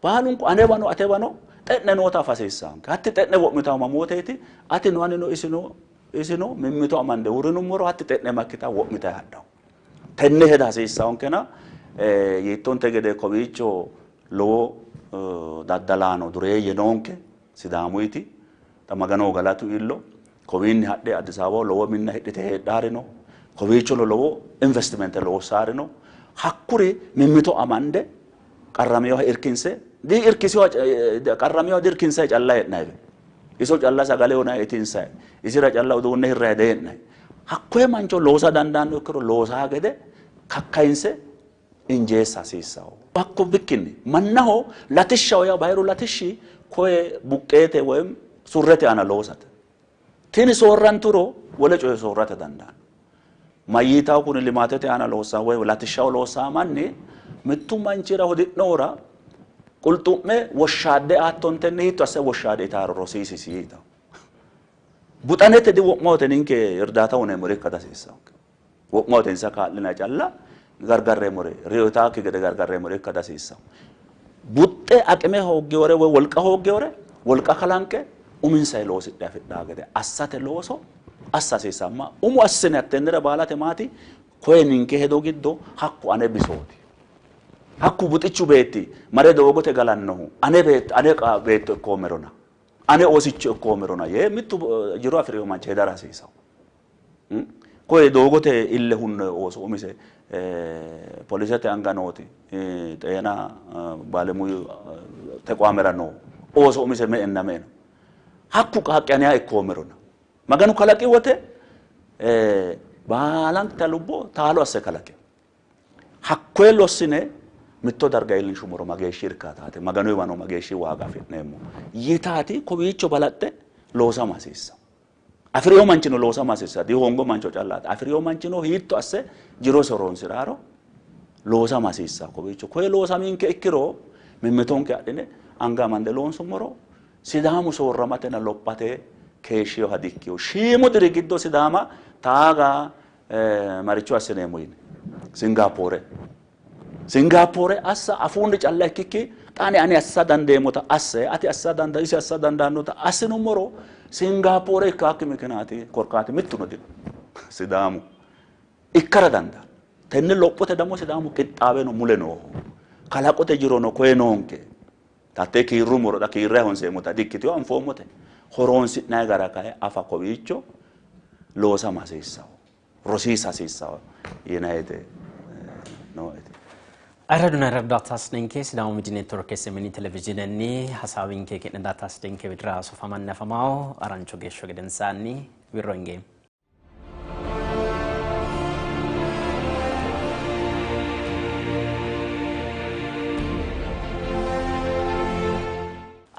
Baalunku anewano atewano xe'ne noota afa hasiissaanke. Hatti xe'ne wo'mitawo mamooteeti atino anino isino mimmito amande uurrinummoro hatti xe'ne makkita wo'mitayi hadhawo. Tenne heda hasiissaankena yiittonte gede kowiicho lowo daddalaano dureeyye noonke Sidaamuyiti xa Maganoho galatu iillo kowiinni hadhe Addis Ababaho lowo minna hidhite heedhaari no. Kowiichono lowo investimente loossaari no. Hakkuri mimmito amande qarrameyoha irkinse di irkisiwa qarrameyoha dirkinsayi calla hee'nayi. Iso calla sagale honayi itinsayi isira calla uduunne hirrayi dee'nayi. Hakkoye mancho loosa dandaanno ikkiro loosaa gede kakkayinse injeessa hasiissawo. Hakko bikkinni mannaho latishshaho yaa bayiru latishshi koye buqqeete woyim surrete aana loosate. Tini soorranturo wole coye soorrate dandaanno. Mayyitawo kuni limaatete aana loossaa woy latishshaho loossaa manni mittu manchira hudi'nohura qulxu'me woshshaadde aattontenni hiitto asse woshshaade itaaro rosiisisi yitawo. Buxanete di wo'ma wote ninke irdaata uneemmore ikka dihasiissaanke. Wo'ma wote insa kaa'linayi calla gargarreemmore reyotaakki gede gargarreemmore ikka dihasiissawo. Buxxe aqime hooggewore woy wolqa hooggewore wolqa kalanqe uminsa loosidhe afidhaa gede assate looso assa hasiisamma umu assine hattennera baalate maati koye ninke hedo giddo hakku ane bisooti. Hakku buxichu beetti mare doogote galannohu ane beetto ane beetto ikkoomerona ane oosicho ikkoomerona yee mittu jiro afi'rino manchi hedara hasiisawo. Koye doogote ille hunne ooso umise polisete anga nooti xeena baalemuyu teqwaamera noo ooso umise me'enna me'eno hakku qaaqqi aneha ikkoomerona Maganu kalaqi wote baalanta lubbo taalo asse kalaqi. Hakkoye lossine mitto darga iillinshummoro mageeshshi irkaataati Maganuyiwano mageeshshi waaga afi'neemmo yitaati kowiicho balaxxe loosama hasiissa. Afi'rino manchino loosama hasiissa dihongo mancho callaati afi'rino manchino hiitto asse jirosi horonsiraaro loosama hasiissa kowiicho koye loosaminke ikkiro mimmitonke adhine anga amande loonsummoro Sidaamu soorramatenna lophate keeshshiyoha dikkiyo shiimu diri giddo Sidaama taaga maricho assineemmo yine Singaappoore Singaappoore assa afuunni calla ikkikki xaani ani assa dandeemmota asse ati assa danda isi assa dandaannota assinummoro Singaappoore ikkaakki mikinaati korkaati mittuno dino Sidaamu ikkara dandaanno. Tenne lophote ደግሞ Sidaamu qixxaawe no mule nooho kalaqote jirono koye noonke hattee kiirrummoro xa kiirrayi honseemmota dikkiteyo anfoommote horoonsi'nayi gara kaye afa kowiicho loosama hasiissawo rosiisa hasiissawo yinayite nooete. Ayirraduna ayirradu daataasnenke Sidaamu Miidiyu Neetworke SMN televizhiinenni hasaawinke ki'ne daataasnenke widira sofamanni afamawo arancho geeshsho gedensaanni wirro hingeemmo.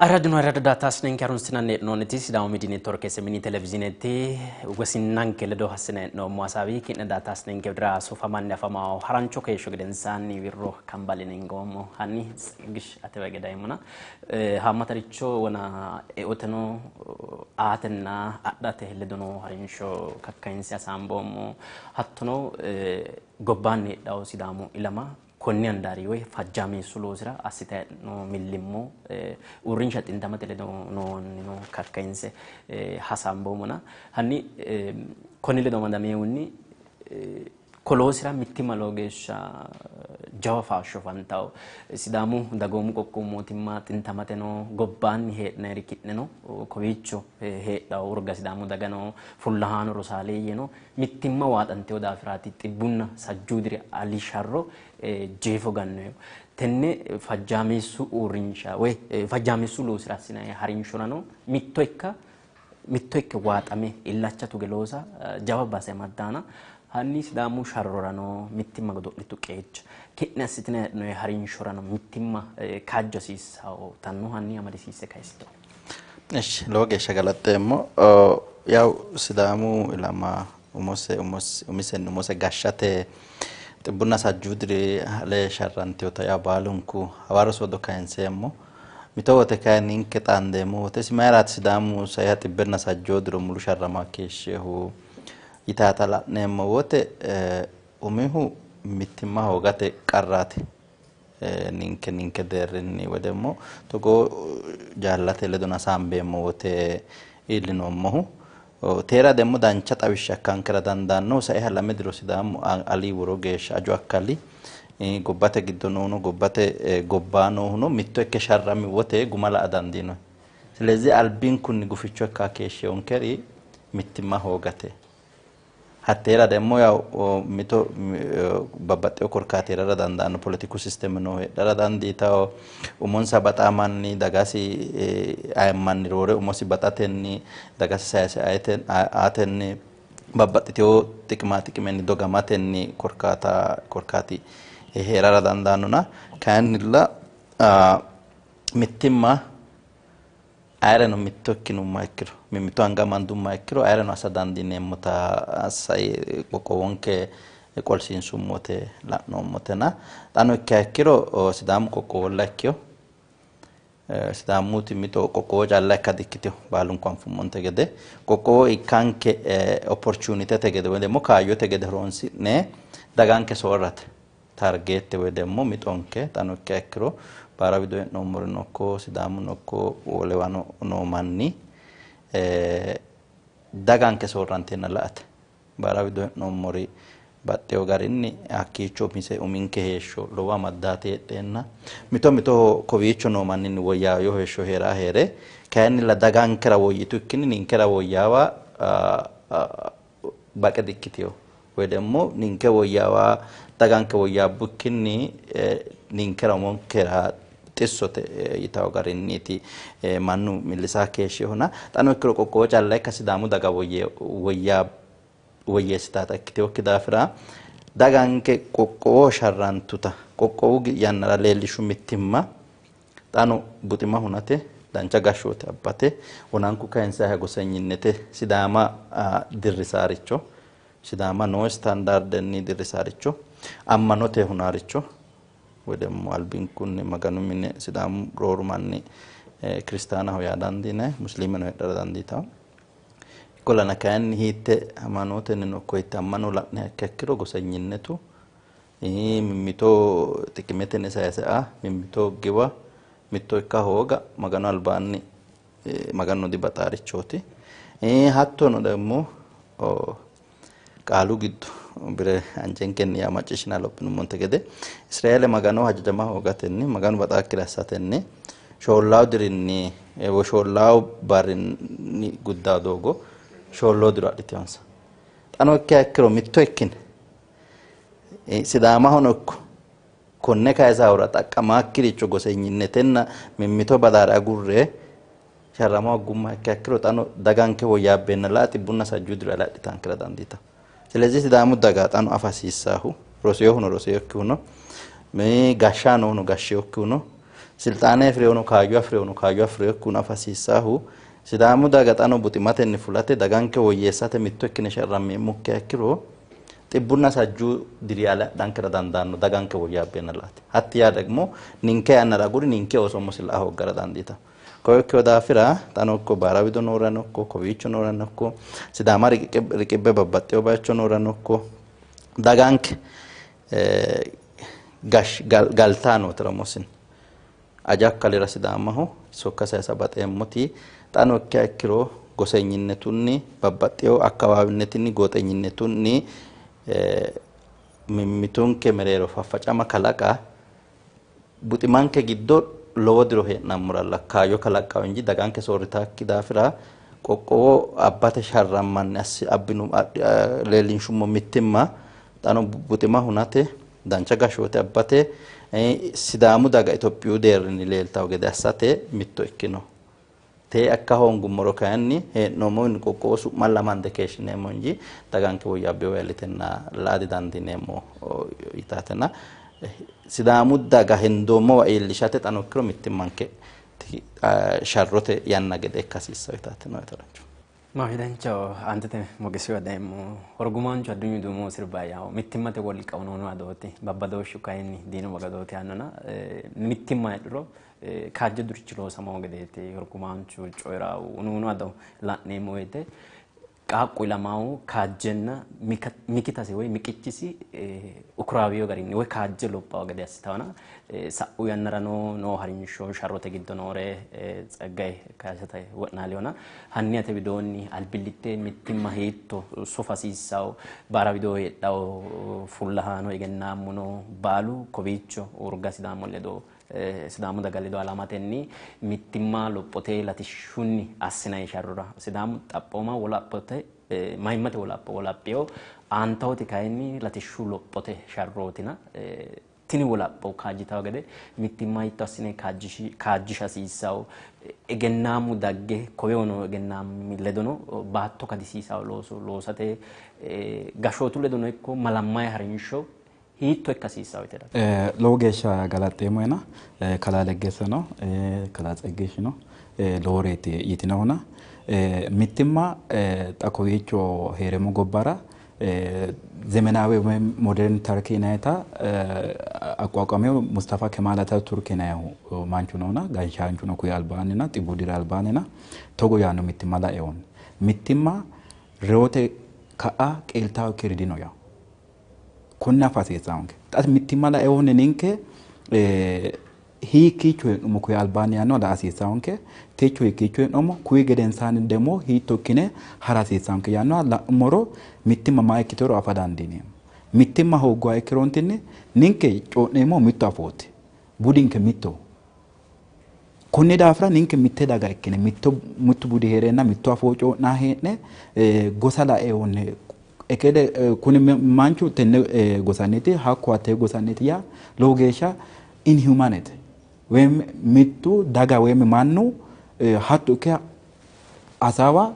Ayirraduna ayirradu daataasnenke harunsinanni hee'noonniti Sidaamu Miidiyu Neetworke SMN televizhiinetti wosinnanke ledo hassine hee'noommo hasaawi ki'ne daataasnenke widira sofamanni afamawo harancho keeshsho gedensaanni wirro kambaline hingoommo. Hanni Tsegish atewa hige dayeemmona haammataricho wona eoteno aatenna adhate ledo noo harinsho kakkayinse hasaamboommo. Hattono gobbaanni heedhawo Sidaamu ilama konni handaari woy fajjaameessu loosira assitayi noo millimmo uurrinsha xintamate ledo noonnino kakkayinse hasaamboommona. Hanni konni ledo amadamehunni koloosira mittimma lowo geeshsha jawa faashsho fantawo Sidaamu dagoomu qoqqowu mootimma xintamate no gobbaanni hee'nayiri ki'neno kowiicho heedhawo urga Sidaamu daga no fullahaano rosaaleeyye no mittimma waaxanteyo daafiraati xibbunna sajjuu diri ali sharro jeefo gannoyo. Tenne fajjaameessu uurrinsha woy fajjaameessu loosira assinayi harinshorano mitto ikka mitto ikke waaxame illacha tuge loosa jawa base amaddaana. Hanni Sidaamu sharrorano mittimma godo'litu qeecha ki'ne assitinayi hee'noyi harinshorano mittimma kaajjo hasiissawo tanno hanni amadisiisse kayisito. Eshi lowo geeshsha galaxxeemmo. Yaw Sidaamu ilama umose umisenni umose gashshate xibbunna sajjuu diri ale sharrantewota yaw baalunku hawarro soodo kayinseemmo. Mito wote kayinni ninke xaandeemmo wote isi mayiraati Sidaamu saiha xibbenna sajjoo diro mulu sharrama keeshshehu yitaata la'neemmo wote umihu mittimma hoogate qarraati. Ninke ninke deerrinni woy ደግሞ togoo jaallate ledo hasaambeemmo wote iillinoommohu. Teera ደግሞ dancha xawishsha ikkankera dandaannohu saiha lame diro Sidaamu ali woro geeshsha aju akkali gobbate giddo noohuno gobbate gobbaa noohuno mitto ikke sharrami wote guma la'a dandiinoyi. Silezi albinkunni guficho ikka keeshsheyonkeri mittimma hoogate. Hatteera ደግሞ ያው mito babbaxxewo korkaati heerara dandaanno politiku sisteme noo heedhara dandiitawo umonsa baxamanni dagasi ayimmanni roore umosi baxatenni dagasi sayise aatenni babbaxxitewo xiqima xiqimenni dogamatenni korkaata korkaati heerara dandaannona kayinnilla mittimma ayireno mitto ikkinummoha ikkiro mimmito anga amandummoha ikkiro ayireno assa dandiineemmota sai qoqqowonke qolsiinsummote la'noommotena xano ikkiha ikkiro Sidaamu qoqqowolla ikkiyo Sidaamuti mito qoqqowo calla ikka dikkiteyo baalunku anfummonte gede qoqqowo ikkanke opportunitete gede woy ደግሞ kaayyote gede horonsi'ne daganke soorrate. Targeette woy ደግሞ mixonke xano ikkiha ikkiro baara wido hee'noommorino ikko Sidaamuno ikko wolewano noo manni daganke soorranteenna la"ate. Baara wido hee'noommori baxxeyo garinni hakkiicho umise uminke heeshsho lowo amaddaate heedheenna mito mitoho kowiicho noo manninni woyyaaweyo heeshsho heeraa heere kayinnilla dagankera woyyitukkinni ninkera woyyaawa baqe dikkiteyo woy ደግሞ ninke woyyaawa daganke woyyaabbukkinni ninkera umonkera xissote yitawo garinniiti mannu millisaa keeshshehona xano ikkiro qoqqowo calla ikka Sidaamu daga woyyeessitaata ikkitewokki daafira daganke qoqqowo sharrantuta qoqqowu yannara leellishu mittimma xano buxima hunate dancha gashshoote abbate wonanku kayinsayiha gosenyinnete Sidaama dirrisaaricho Sidaama noo istaandaardenni dirrisaaricho ammanote hunaaricho woy ደግሞ albinkunni Maganu mine Sidaamu rooru manni kiristaanaho yaa dandiinayi musliimeno heedhara dandiitawo. Ikkollana kayinni hiitte hamaanootennino ikko hiitte ammano la'niha ikkiha ikkiro gosenyinnetu mimmito xiqimetenni sayise aa mimmito giwa mitto ikka hooga Maganu albaanni Maganu dibaxaarichooti. Hattono ደግሞ qaalu giddo bire anjenkenni yaa macciishshina lophinummonte gede Israeele Maganoho hajajama hoogatenni Maganu baxaakkire assatenni shoollawu dirinni woy shoollawu barrinni guddaa doogo shoolloo diro adhiteyonsa. Xano ikkiha ikkiro mitto ikkine Sidaamahono ikko konne kayisahura xaqqamaakkiricho gosenyinnetenna mimmito badaare agurre sharrama hoggummaha ikkiha ikkiro xano daganke woyyaabbeenna la'a xibbunna sajjuu diro ale adhitankera dandiitawo. ስለዚህ Sidaamu daga xano afa hasiissaahu roseyohuno roseyokkihuno gashshaanohuno gashsheyokkihuno silxaane afireyohuno kaayyo afireyohuno kaayyo afireyokkihuno afa hasiissaahu Sidaamu daga xano buximatenni fulate daganke woyyeessate mitto ikkine sharrammeemmokkiha ikkiro xibbunna sajjuu diri ale adhankera dandaanno daganke woyyaabbeenna la'ate. Hatti yaa ደግሞ ninke yannara aguri ninke ooso umosi la'a hooggara dandiitawo. Koyokkiho daafira xano ikko baara wido noorano ikko kowiicho noorano ikko Sidaama riqibbe babbaxxeyo bayicho noorano ikko daganke galtaa nootera umosin aja akkalira Sidaamaho sokka sayisa baxeemmoti xano ikkiha ikkiro gosenyinnetunni babbaxxeyo akkawaawinnetinni gooxenyinnetunni mimmitunke mereero faffacama kalaqa buximanke giddo lowo diro hee'nammoralla kaayyo kalaqqawo inji daganke soorritaakki daafira qoqqowo abbate sharrammanni abbinu leellinshummo mittimma xano buxima hunate dancha gashshoote abbate Sidaamu daga Itophiyu deerrinni leeltawo gede assate mitto ikkino. Tee akka hoongummoro kayinni hee'noommowiinni qoqqowo su'malla amande keeshshineemmo inji daganke woyyaabbeyo yallitenna la'a didandiineemmo yitaatena Sidaamu daga hendoommowa iillishate xano ikkiro mittimmanke sharrote yanna gede ikka hasiissawo yitaate no yitarancho. Maafidancho antete Mogesiwa daimmo horgumaanchu addunyu duumo sirba yawo mittimmate wolqa unoonu adooti babbadooshshu kayinni diinu bagadooti yaannona mittimma heedhuro kaajja durichi loosamawo gedeeti horgumaanchu coyiraawu unuunu ado la'neemmo woyte qaaqqu ilamawu kaajjenna mikitasi woy miqichisi ukuraawiyo garinni woy kaajje lophawo gede assitawona sa'u yannara noo harinsho sharrote giddo noore Tsaggaye kayisate wo'naaliyona hanni ate widoonni albillitte mittimma hiitto sufa hasiissawo baara widoo heedhawo fullahaano egennaammuno baalu kowiicho urga Sidaamu ledo Sidaamu daga ledo alamatenni mittimma lophote latishshunni assinayi sharrora Sidaamu xaphooma wolaphote mayimmate wolapho wolaphiyo aantawoti kayinni latishshu lophote sharrootina tini wolapho kaajjitawo gede mittimma hiitto assine kaajjisha hasiissawo egennaamu dagge koweono egennaami ledono baatto kadisiisawo looso loosate gashshootu ledono ikko malammayi harinsho hiitto ikka hasiissawo yite Lowo geeshsha galaxxeemmoena kalaa Leggeseno kalaa Tseggeshino loworeeti yitinohuna mittimma xa kowiicho hee'reemmo gobbara zemenawe woyim modern Turkey yinayita aqwaqamew Mustafa Kemal Ataturk yinayihu manchu noona gashshaanchu no kuyi albaannina xibbu diri albaannina togo yaanno mittimma laeehunni mittimma reyote ka'a qeeltawokkiri dino yawo. Konne afa hasiissaanke. Xa mittimma laeehunni ninke hiikkiicho hee'noommo kuyi albaanni yaanno la hasiissaanke. Techo hiikkiicho hee'noommo kuyi gedensaanni ደግሞ hiitto ikkine hara hasiissaanke yaanno la'nummoro mittimma maa ikkitero afa dandiineemmo. Mittimma hoogguha ikkirontinni ninke co'neemmo mitto afooti. Budinke mittoho. Konni daafira ninke mitte daga ikkine mittu budi heereenna mitto afoo co'naa hee'ne gosa laeehunni ekele kuni manchu tenne gosanniiti hakku hattee gosanniiti yaa lowo geeshsha inhumanete woyim mittu daga woyim mannu hatto ikke hasaawa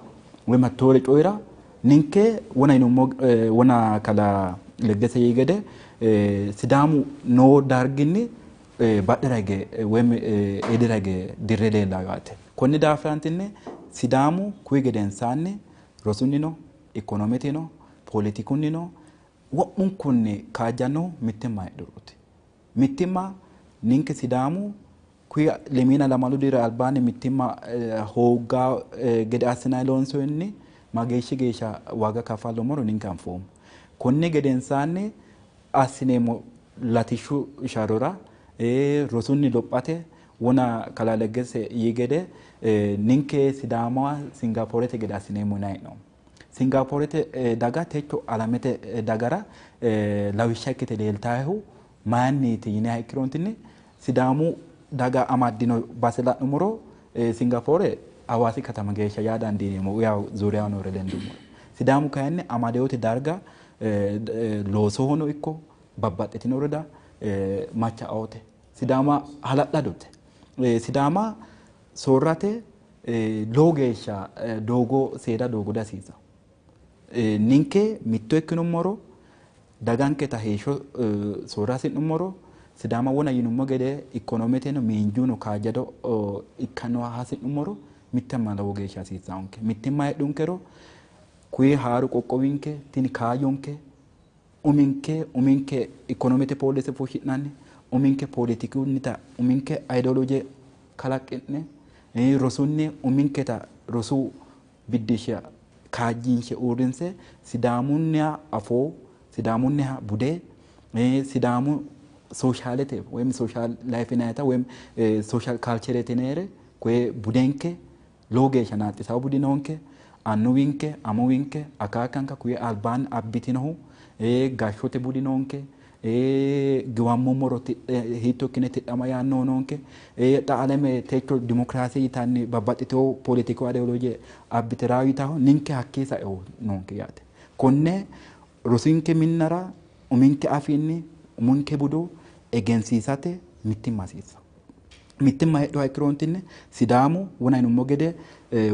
woyim hattoore coyira ninke wona yinummo wona kala Leggese yii gede Sidaamu noo darginni badhera hige woyim edera hige dirre leellawo yaate. Konni daafiraantinni Sidaamu kuyi gedensaanni rosunnino ikonometeno poletikunnino wo'munkunni kaajjannohu mittimma heedhurooti. Mittimma ninke Sidaamu kuyi lemiina lamalu diri albaanni mittimma hooggaa gede assinanni loonsoonni mageeshshi geeshsha waaga kaffallummoro ninke anfoommo. Konni gedensaanni assineemmo latishshu sharrora rosunni lophate wona kalaa Leggese yii gede ninke Sidaama Singapoorete gede assineemmo yinanni hee'noommo. Singapoorete daga techo alamete dagara lawishsha ikkite leeltaahu mayinniiti yiniha ikkirontinni Sidaamu daga amaddino base la'nummoro Singapoore Hawaasi katama geeshsha yaa dandiineemmo yaw zuuriyaho noore lendummoro. Sidaamu kayinni amadeyote darga loosohono ikko babbaxxitino worada macha''aote. Sidaama hala'ladote. Sidaama soorrate lowo geeshsha doogo seeda doogo dihasiisawo. Ninke mitto ikkinummoro daganketa heeshsho soorra hasi'nummoro Sidaama wona yinummo gede ikonometeno miinjuno kaajjado ikkannoha hasi'nummoro mittimma lowo geeshsha hasiissaanke. Mittimma heedhunkero kuyi haaru qoqqowinke tini kaayyonke uminke uminke ikonomete poolise fushshi'nanni uminke poletikunnita uminke ayidooloje kalaqi'ne rosunni uminketa rosu biddishsha kaajjinshe uurrinse Sidaamunniha afoo Sidaamunniha bude Sidaamu soshaalete woyim sooshaal laayifi yinayita woyim sooshaal kaalcherete yinayire koye budenke lowo geeshsha naaxxisawo budi noonke. Annuwinke amuwinke akaakkanka kuyi albaanni abbitinohu gashshote budi noonke. Giwammummoro hiitto ikkine tidhama yaannohu noonke. Xa alame techo dimokiraase yitanni babbaxxitewo poletiku ayidooloje abbite raawi yitaho ninke hakkii saeho noonke yaate. Konne rosinke minnara uminke afiinni uminke budu egensiisate mittimma hasiissawo. Mittimma heedhuha ikkirontinni Sidaamu wona yinummo gede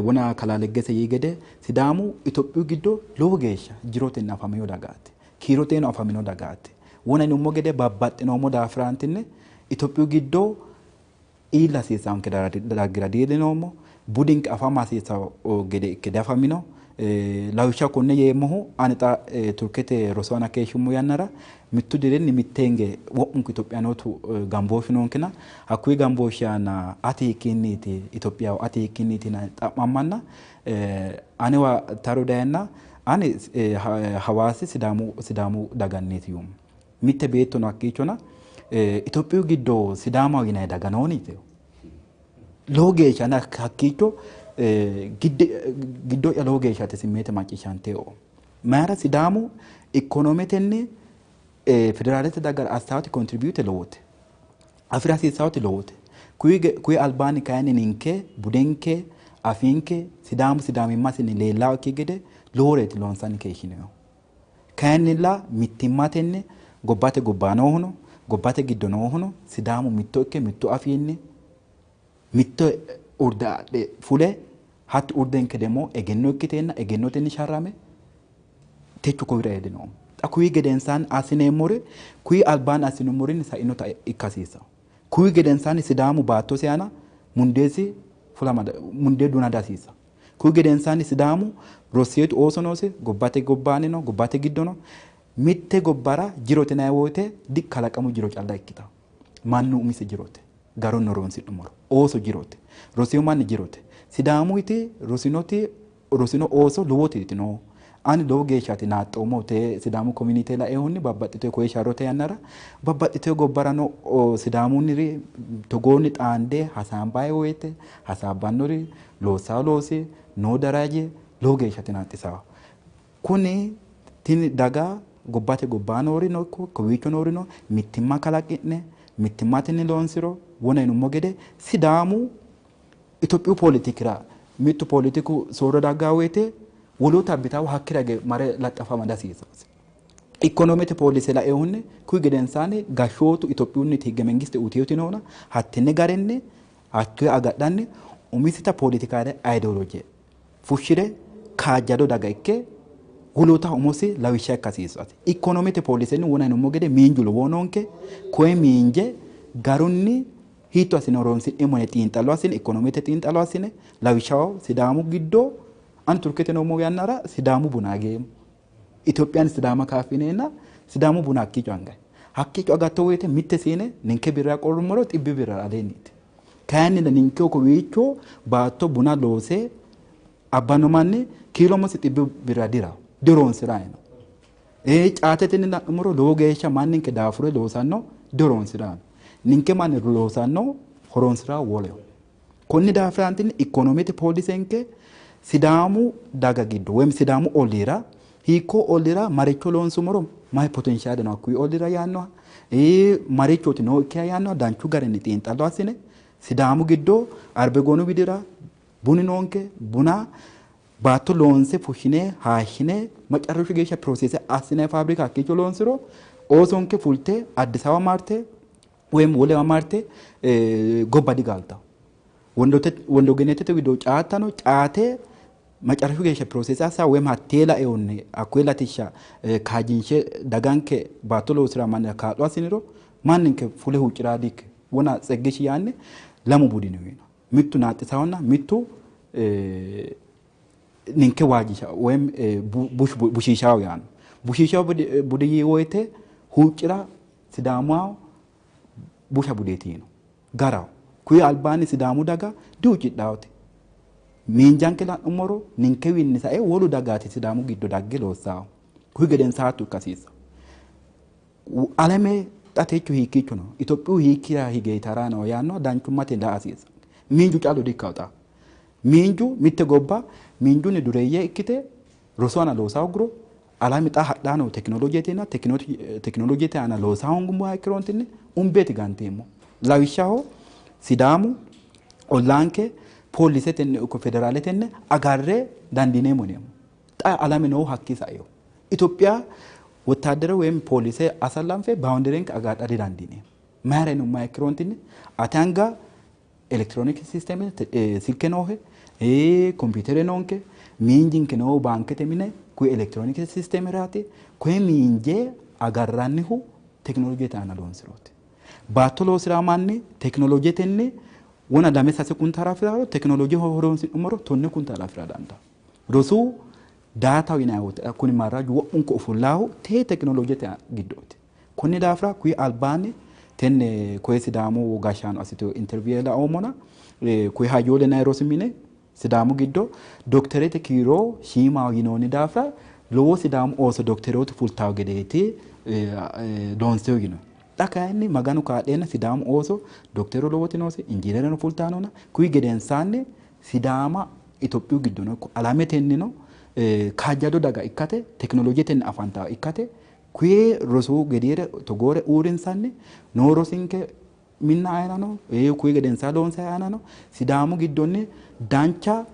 wona kalaa Leggese yii gede Sidaamu Itophiyu giddo lowo geeshsha jirotenni afamino dagaati. Kiiroteno afamino dagaati. Wona yinummo gede babbaxxinoommo daafiraantinni Itophiyu giddo iilla hasiissaanke dargira diillinoommo. Budinke afama hasiissawo gede ikke diafamino. Lawishsha konne yeemmohu ani xa Turkete rosu aana keeshshummo yannara mittu dirinni mitteenge wo'munku Itophiyaanootu gambooshshu noonkena hakkuyi gambooshshi aana ati hiikkiinniiti Itophiyaho ati hiikkiinniiti yinanni xa'mammanna anewa taru dayenna ani Hawaasi Sidaamu daganniiti yuummo. Mitte beettono hakkiichona Itophiyu giddo Sidaamaho yinanni daga nooni yiteyo. Lowo geeshsha ane hakkiicho giddo'ya lowo geeshsha simmeete macciishshanteo. Mayira Sidaamu ikonometenni federaalete dagara assaawoti kontribiyute lowote. Afira hasiissaawoti lowote. Kuyi albaanni kayinni ninke budenke afiinke Sidaamu sidaamimmasinni leellawo ikki gede loworeeti loonsanni keeshshinohu. Kayinnilla mittimmatenni gobbate gobbaa noohuno gobbate giddo noohuno Sidaamu mitto ikke mittu afiinni mitto urde adhe fule hatti urdenke ደግሞ egenno ikkiteenna egennotenni sharrame techo kowira iillinoommo. Xa kuyi gedensaanni assineemmori kuyi albaanni assinummori sainota ikka hasiissawo. Kuyi gedensaanni Sidaamu baattosi aana mundeesi fulama mundee duna dihasiissawo. Kuyi gedensaanni Sidaamu rosseetu ooso noosi gobbate gobbaanni no gobbate giddo no. Mitte gobbara jirote yinanni woyite dikalaqamu jiro calla ikkitawo. Mannu umisi jirote garunni horonsi'nummoro ooso jirote rosiyo manni jirote. Sidaamuyiti rosinoti rosino ooso lowotiiti no. Ani lowo geeshshaati naaxxoommo te Sidaamu community laeehunni babbaxxiteyo koye sharrote yannara babbaxxiteyo gobbarano Sidaamunniri togoonni xaande hasaambayi woyte hasaabbannori loossaa loosi noo daraje lowo geeshshaati naaxxisawo. Kuni tini daga gobbate gobbaa noorino ikko kowiicho noorino mittimma kalaqi'ne mittimmatenni loonsiro wona yinummo gede Sidaamu Itophiyu politikira mittu politiku soorro daggaa woyte woloota abbitawo hakkira hige mare laxxafama dihasiissannosi. Ikonomete poolise laeehunni kuyi gedensaanni gashshootu Itophiyunniti higge mengiste uyiteyooti noona hattenne garinni hakkuyi agadhanni umisita poolitikaale ayidooloje fushshire kaajjado daga ikke wolootaho umosi lawishsha ikka hasiissannosi. Ikonomete poolisenni wona yinummo gede miinju lowohu noonke koye miinje garunni hiitto assine horonsi'neemmo yine xiinxallo assine ikonomete xiinxallo assine lawishshaho Sidaamu giddo ani Turkete noommo yannara Sidaamu buna ageemmo. Itophiyaan Sidaama kaafineenna Sidaamu buna hakkiicho angayi. Hakkiicho agatto woyte mitte siine ninke birra qorrummoro 100 birra aleenniiti. Kayinnilla ninke kowiicho baatto buna loose abbanno manni kiilomosi 100 birra dirawo dihoronsi'rayi no. Caatetenni la'nummoro lowo geeshsha manninke daafure loosanno dihoronsi'rayi no. Ninke manni loosanno horonsi'ra woleho. Konni daafiraantinni ikonomete poolisenke Sidaamu daga giddo woyim Sidaamu olliira hiikko olliira maricho loonsumoro mayi potenshaale no hakkuyi olliira yaannoha marichooti nookkiha yaannoha danchu garinni xiinxallo assine Sidaamu giddo Arbegoonu widira buni noonke buna baatto loonse fushshine haashshine macarrashu geeshsha piroseese assine faabirika hakkiicho loonsiro oosonke fulte Addis Ababa marte woyim wolewa marte gobba digaltawo. Wondogenetete wido caattano caate macarrashu geeshsha piroseese assa woyim hattee laeehunni hakkuyi latishsha kaajjinshe daganke baatto loosira mannira kaa'lo assiniro manninke fule huucciraa diikke wona Tseggishshi yaanni lamu budi no yiino. Mittu naaxxisahonna mittu ninke waajjisha woyim bushiishaho yaanno. Bushiishaho budi yii woyte huuccira Sidaamaho busha budeeti yiino. Garaho. Kuyi albaanni Sidaamu daga dihuuccidhawote. Miinjanke la'nummoro ninkewiinni sae wolu dagaati Sidaamu giddo dagge loossaahu. Kuyi gedensaattu ikka hasiissanno. Alame xa techo hiikkiicho no? Itophiyu hiikkira hige tara no yaanno danchummate la''a hasiissanno. Miinju callu dikkawo xa. Miinju mitte gobba miinjunni dureeyye ikkite rosu aana loosa hogguro alame xa hadhaa noo tekinoloojeetina tekinoloojete aana loosa hoongummoha ikkiroontinni umbeeti ganteemmo. Lawishshaho Sidaamu ollaanke poolisetenni ikko federaaletenni agarre dandiineemmo yineemmo. Xa alame noohu hakkii saeho. Itophiya wottaaddere woyim poolise asallanfe baawunderenke agadha didandiineemmo. Mayira yinummoha ikkiroontinni ate anga elektirooniki sisteeme silke noohe, kompiitere noonke, miinjinke noohu baankete mine kuyi elektirooniki sisteemeraati. Koye miinje agarrannihu tekinoloojete aana loonsirooti. Baatto loosiraa manni tekinoloojetenni wona 2-3 kuntaala afiraaro tekinolooje horonsi'nummoro 10 kuntaala afira dandaanno. Rosu daataho yinanni woyte kuni marraju wo'munku ofollaahu tee tekinoloojete giddooti. Konni daafira kuyi albaanni tenne koye Sidaamu gashshaano assiteyo interview laoommona kuyi hayyoole yinanni rosi mine Sidaamu giddo dokiterete kiiro shiimaho yinoonni daafira lowo Sidaamu ooso dokiterooti fultawo gedeeti loonseyo yino. Xa kayinni Maganu kaa'leenna Sidaamu ooso dokitero lowoti noose, injiinereno fultaanona kuyi gedensaanni Sidaama Itophiyu giddono ikko alametennino kaajjado daga ikkate tekinoloojetenni afantawo ikkate kuyi rosu gedeere togoore uurinsanni noo rosinke minna aanano kuyi gedensaa loonsayi aanano Sidaamu giddonni dancha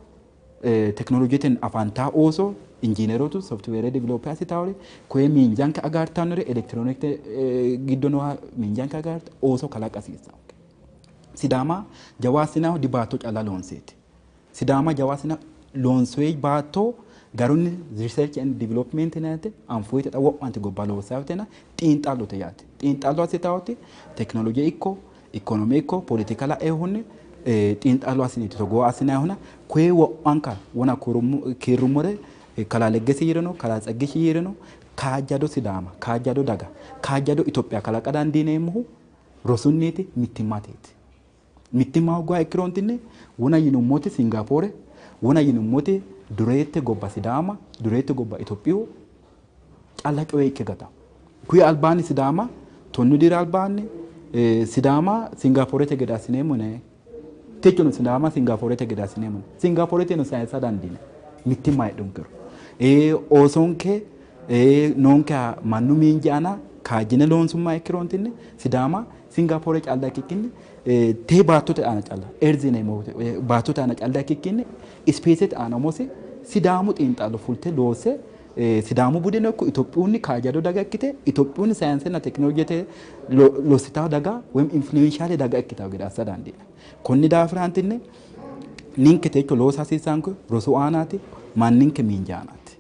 tekinoloojetenni afantaa ooso injiinerootu softweere develop assitaawori koye miinjanke agartannori elektiroonike giddo nooha miinjanke agarta ooso kalaqa hasiissanonke. Sidaama jawa assinaahu di baatto calla loonseeti. Sidaama jawa assina loonsoyi baatto garunni research and development yinannite anfoyite xa wo'manti gobba loossayotena xiinxallote yaate. Xiinxallo assitaawoti tekinolooje ikko ikonoome ikko politika laeehunni xiinxallo assineeti togoo assinayihuna koye wo'manka wona kiirrummore kalaa Leggesi yiirino kalaa Tseggishshi yiirino kaajjado Sidaama kaajjado daga kaajjado Itophiya kalaqa dandiineemmohu rosunniiti mittimmateeti. Mittimma hogguha ikkiroontinni wona yinummoti Singapoore wona yinummoti Dureette gobba Sidaama, dureette gobba Itophiyu calla coye ikke gata. Kuyi albaanni Sidaama 10 diri albaanni Sidaama Singapoorete gede assineemmo yinanni. Techono Sidaama Singapoorete gede assineemmo. Singapooreteno sayisa dandiine mittimma heedhunkero. Oosonke noonkeha mannu miinji aana kaajjine loonsummoha ikkirontinni Sidaama Singapoore calla ikkikkinni tee baattote aana calla erzi yineemmo baattote aana calla ikkikkinni ispeesete aana umose Sidaamu xiinxallo fulte loosse Sidaamu budeno ikko Itophiyunni kaajjado daga ikkite Itophiyunni sayinsenna tekinolojete lossitawo daga woyim influenshaale daga ikkitawo gede assa dandiinanni. Konni daafira antinni ninke techo loosa hasiissanke rosu aanaati, manninke miinja aanaati.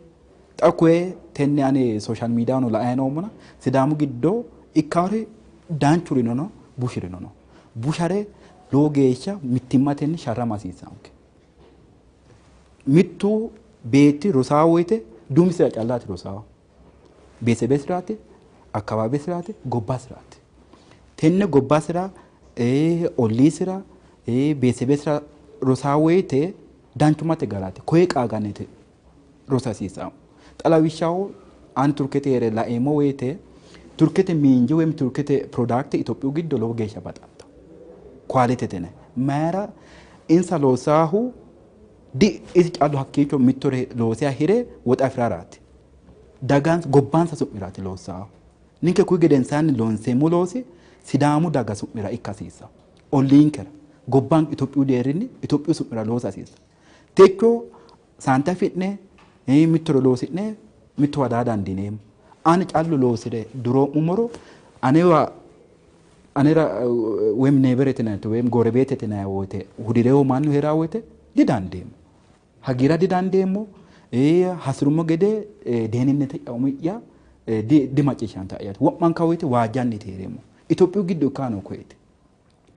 Xa koye tenne ane sooshaal miidiyano la'ayi noommona Sidaamu giddo ikkawore danchurino no, bushirino no. Bushare lowo geeshsha mittimmatenni sharrama hasiissanke. Mittu beetti rosaa woyite duumisira callaati rosaa. Beesebesiraati, akkabaabesiraati, gobbasiraati. Tenne gobbasira, olliisira, beesebesira rosaa woyite danchummate garaati. Koye qaagannite rosa hasiissanno. Xa lawishshaho ani Turkete heere laeemmo woyite Turkete miinji woyim Turkete product Itophiyu giddo lowo geeshsha baxantawo. Kwalitete yinanni. Mayira insa loosaahu di isi callu hakkiicho mittore loosiha hire woxe afiraraati. Dagansa gobbansa su'miraati loosaahu. Ninke kuyi gedensaanni loonseemmo loosi Sidaamu daga su'mira ikka hasiissanno. Olliinkera gobban Itophiyu deerrinni Itophiyu su'mira loosa hasiissanno. Techo saante afi'ne mittore loosi'ne mittowa daa dandiineemmo. Ani callu loosire duroo'mummoro anewa anera woyim neeberete yinanni woyim gorebeetete yinanni woyite hudirewo mannu heeraa woyite didandeemmo. Hagiira didandeemmo. Hasirummo gede deeninete umi'ya dimacciishshanta'yaati. Wo'manka woyite waajjanniiti heereemmo. Itophiyu giddo ikkaa noo koyeeti.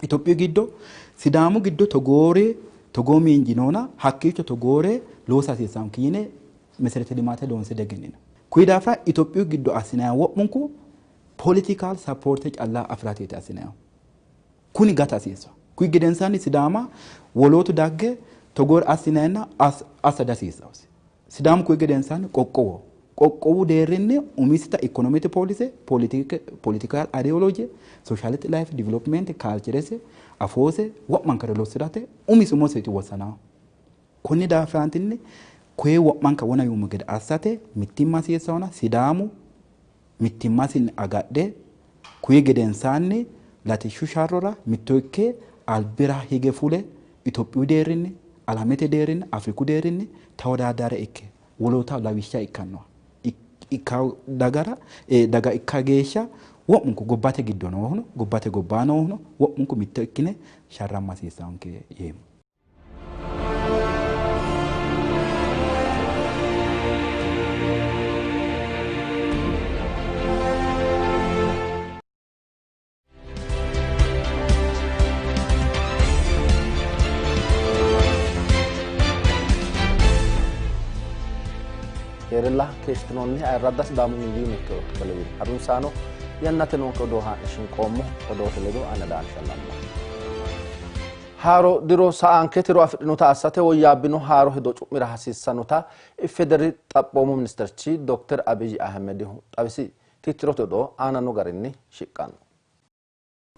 Itophiyu giddo Sidaamu giddo togoore togoo miinji noona hakkiicho togoore loosa hasiissanke yine meserete limaate loonse degennino. Kuyi daafira Itophiyu giddo assinanni wo'munku political support calla afirateeti assinannihu. Kuni gata hasiissanno. Kuyi gedensaanni Sidaama wolootu dagge togoore assinanna assa dihasiissannosi. Sidaamu kuyi gedensaanni qoqqowo qoqqowu deerrinni umisita ikonomete poolise, political ideology, socialist life development, culturese, afoose wo'mankare lossirate umisi umoseeti wossanaahu. Konni daafiraantinni koye wo'manka wona yuummo gede assate mittimma hasiissannona Sidaamu mittimmasinni agadhe kuyi gedensaanni latishshu sharrora mitto ikke albira hige fule Itophiyu deerrinni, alamete deerrinni, Afriku deerrinni tawodaaddare ikke woloota lawishsha ikkannoha ikka dagara daga ikka geeshsha wo'munku gobbate giddo noohuno gobbate gobbaa noohuno wo'munku mitto ikkine sharramma hasiissannonke yeemmo. Keerella keeshshitinoonni ayirradda Sidaamu miidiyu network televizhiine harunsaano yannate noonke odoo haa'ne shinqoommo odoote ledo ane Daansha Lamma. Haaro diro sa'anke tiro afidhinota assate woyyaabbino haaro hedo cu'mira hasiissannota IFEDERI xaphoomu ministerichi Dr. Abiy Ahimedihu xawisi. Tittirote odoo aananno garinni shiqqanno.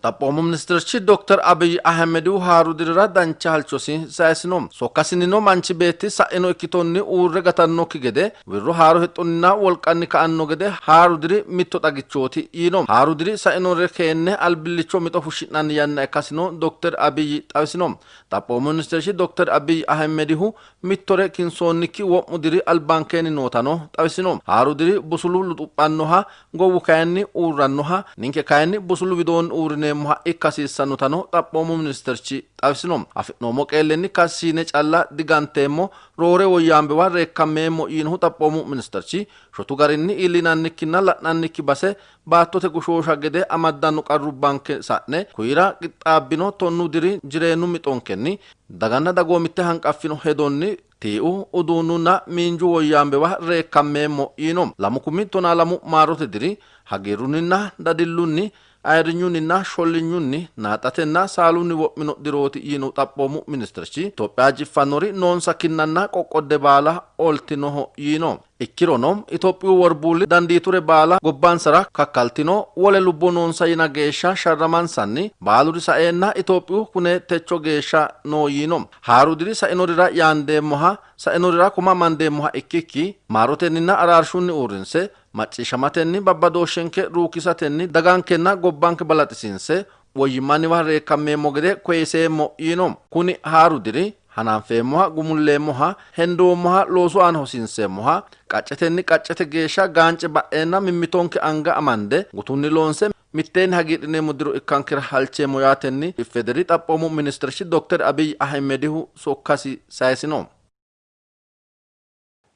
Xaphoomu ministerichi Dr. Abiy Ahimedihu haaru dirira dancha halchosi sayisino. Sokkasinnino manchi beetti sa'ino ikkitonni uurre gatannokki gede wirro haaro hexxonninna wolqanni ka'anno gede haaru diri mitto xagichooti yiino. Haaru diri sa'inore keenne albillicho mixo fushshi'nanni yanna ikkasino Dr. Abiy xawisino. Xaphoomu ministerichi Dr. Abiy Ahimedihu mittore kinsoonnikki wo'mu diri albankeenni nootano xawisino. Haaru diri busulu luxuphannoha gowwu kayinni uurrannoha ninke kayinni busulu widoonni uurrineemmoha ikka hasiissannotano xaphoomu ministerichi xawisino. Afi'noommo qeellenni kassiine calla diganteemmo roore woyyaambewa reekkammeemmo yiinohu xaphoomu ministerichi shotu garinni iillinannikkinna la'nannikki base baattote goshoosha gede amaddanno qarrubbanke sa'ne kuyira qixxaabbino 10 diri jireenyu mixonkenni daganna dagoomitte hanqaffino hedonni tii'u uduunnunna miinju woyyaambewa reekkammeemmo yiino. 2012 maarote diri hagiirrunninna dadillunni Ayirrinyunninna shollinyunni naaxxatenna saalunni wo'mino dirooti yiino xaphoomu ministerichi Itophiya jiffannori noonsa kinnanna qoqqodde baala oltinoho yiino. Ikkirono Itophiyu worbuulli dandiiture baala gobbansara kakkaltino wole lubbo noonsa yina geeshsha sharramansanni baaluri saeenna Itophiyu kune techo geeshsha noo yiino. Haaru diri sainorira yaandeemmoha sainorira koma mandeemmoha ikkikki maarotenninna araarshunni uurrinse macciishshamatenni babbadooshshenke ruukisatenni dagankenna gobbanke balaxisiinse woyyimmanniwa reekkammeemmo gede koyiseemmo yiino. Kuni haaru diri hananfeemmoha gumulleemmoha hendoommoha loosu aana hosiinseemmoha qaccetenni qaccete geeshsha gaance ba'eenna mimmitonke anga amande gutunni loonse mitteenni hagiidhineemmo diro ikkankera halcheemmo yaatenni IFEDERI xaphoomu ministerichi Dr. Abiy Ahimedihu sokkasi sayisino.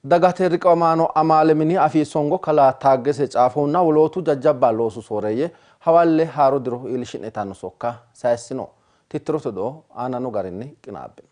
Dagate riqiwamaano amaale mini afii songo kalaa Taaggese Caafonna wolootu jajjabba loosu sooreeyye hawalle haaro diro iillishi'ne sokka sayissino. Tittirote odoo aananno garinni qinaabbino.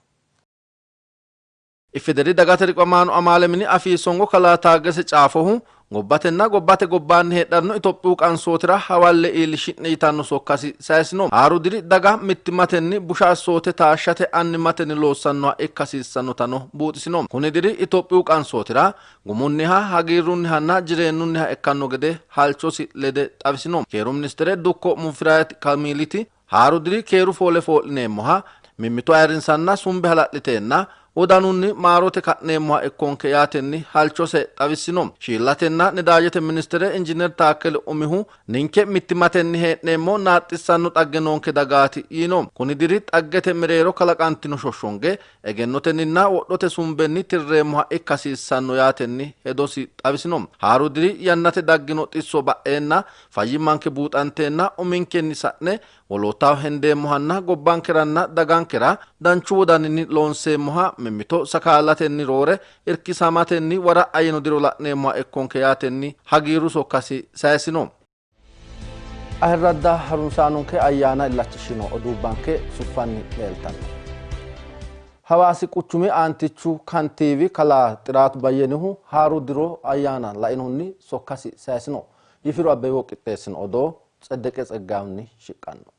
IFEDERI dagate riqiwamaano amaale mini afii songo kalaa Taaggese Caafohu gobbatenna gobbate gobbaanni heedhanno Itophiyu qansootira hawalle iillishi'ne yitanno sokkasi sayisino. Haaru diri daga mittimmatenni busha assoote taashshate annimmatenni loossannoha ikka hasiissannotano buuxisino. Kuni diri Itophiyu qansootira gumunniha hagiirrunnihanna jireennunniha ikkanno gede halchosi lede xawisino. Keeru ministere Dukko Mufiraat Kamiiliti haaru diri keeru foole foo'lineemmoha mimmito ayirrinsanna sumbe hala'liteenna wodanunni maarote ka'neemmoha ikkonke yaatenni halchose xawissino. Shiillatenna nidaajete ministere Injiiner Taakkele Umihu ninke mittimmatenni hee'neemmo naaxxissanno xagge noonke dagaati yiino. Kuni diri xaggete mereero kalaqantino shoshshonge egennotenninna wodhote sumbenni tirreemmoha ikka hasiissanno yaatenni hedosi xawisino. Haaru diri yannate daggino xisso ba'eenna fayyimmanke buuxanteenna uminkenni sa'ne woloottaho hendeemmohanna gobbankeranna dagankera danchu wodaninni loonseemmoha mimmito sakaalatenni roore irkisamatenni wara'a yino diro la'neemmoha ikkonke yaatenni hagiirru sokkasi sayisino. Ayirradda harunsaanonke ayyaana illachishino oduubbanke suffanni leeltanno. Hawaasi quchumi aantichu kantiiwi kalaa Xiraatu Bayyenihu haaru diro ayyaana lainohunni sokkasi sayisino. Yifiru Abbebewu qixxeessino odoo Tseddeqe Tseggahunni shiqqanno.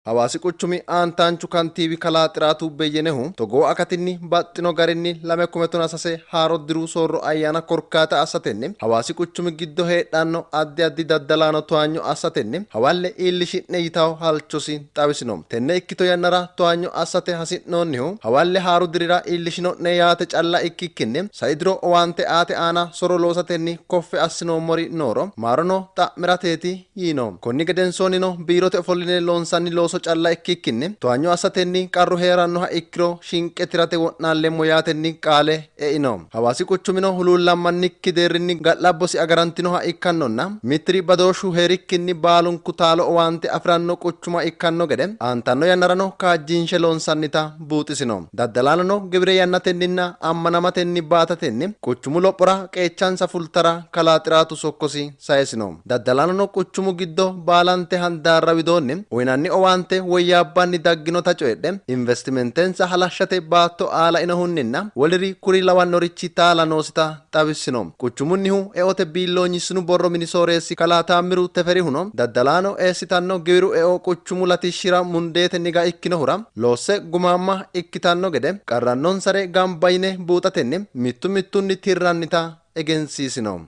Hawaasi quchumi aantaanchu kantiiwi kalaa Xiraatu Beyyenehu togoo akatinni baxxino garinni 2016 haaro diru soorro ayyaana korkaata assatenni Hawaasi quchumi giddo heedhanno addi addi daddalaano towaanyo assatenni hawalle iillishi'ne yitawo halchosi xawisino. Tenne ikkito yannara towaanyo assate hasi'noonnihu hawalle haaru dirira iillishino'ne yaate calla ikkikkinni sai diro owaante aate aana soro loosatenni koffe assinoommori nooro maarono xa'mirateeti yiino. Konni gedensoonnino biirote ofolline loonsanni looso calla ikkikkinni towaanyo assatenni qarru heerannoha ikkiro shinqe tirate wo'naalleemmo yaatenni qaale eino. Hawaasi quchumino huluullammannikki deerrinni ga'labbosi agarantinoha ikkannonna mittiri badooshshu heerikkinni baalunku taalo owaante afiranno quchuma ikkanno gede aantanno yannarano kaajjinshe loonsannita buuxisino. Daddalaanono gibire yannatenninna ammanamatenni baatatenni quchumu lophora qeechansa fultara kalaa Xiraatu sokkosi sayisino. Daddalaanono quchumu giddo baalante handaarra widoonni uyinanni owaante woyyaabbanni dagginota coyidhe investimentensa halashshate baatto aalainohunninna woliri kuri lawannorichi taala noosita xawissino. Quchumunnihu eote biilloonyi sinu borro mini sooreessi kalaa Taammiru Teferihuno daddalaano eessitanno giwiru eo quchumu latishshira mundeete niga ikkinohura loosse gumaamma ikkitanno gede qarrannonsare gamba yine buuxatenni mittu mittunni tirrannita egensiisino.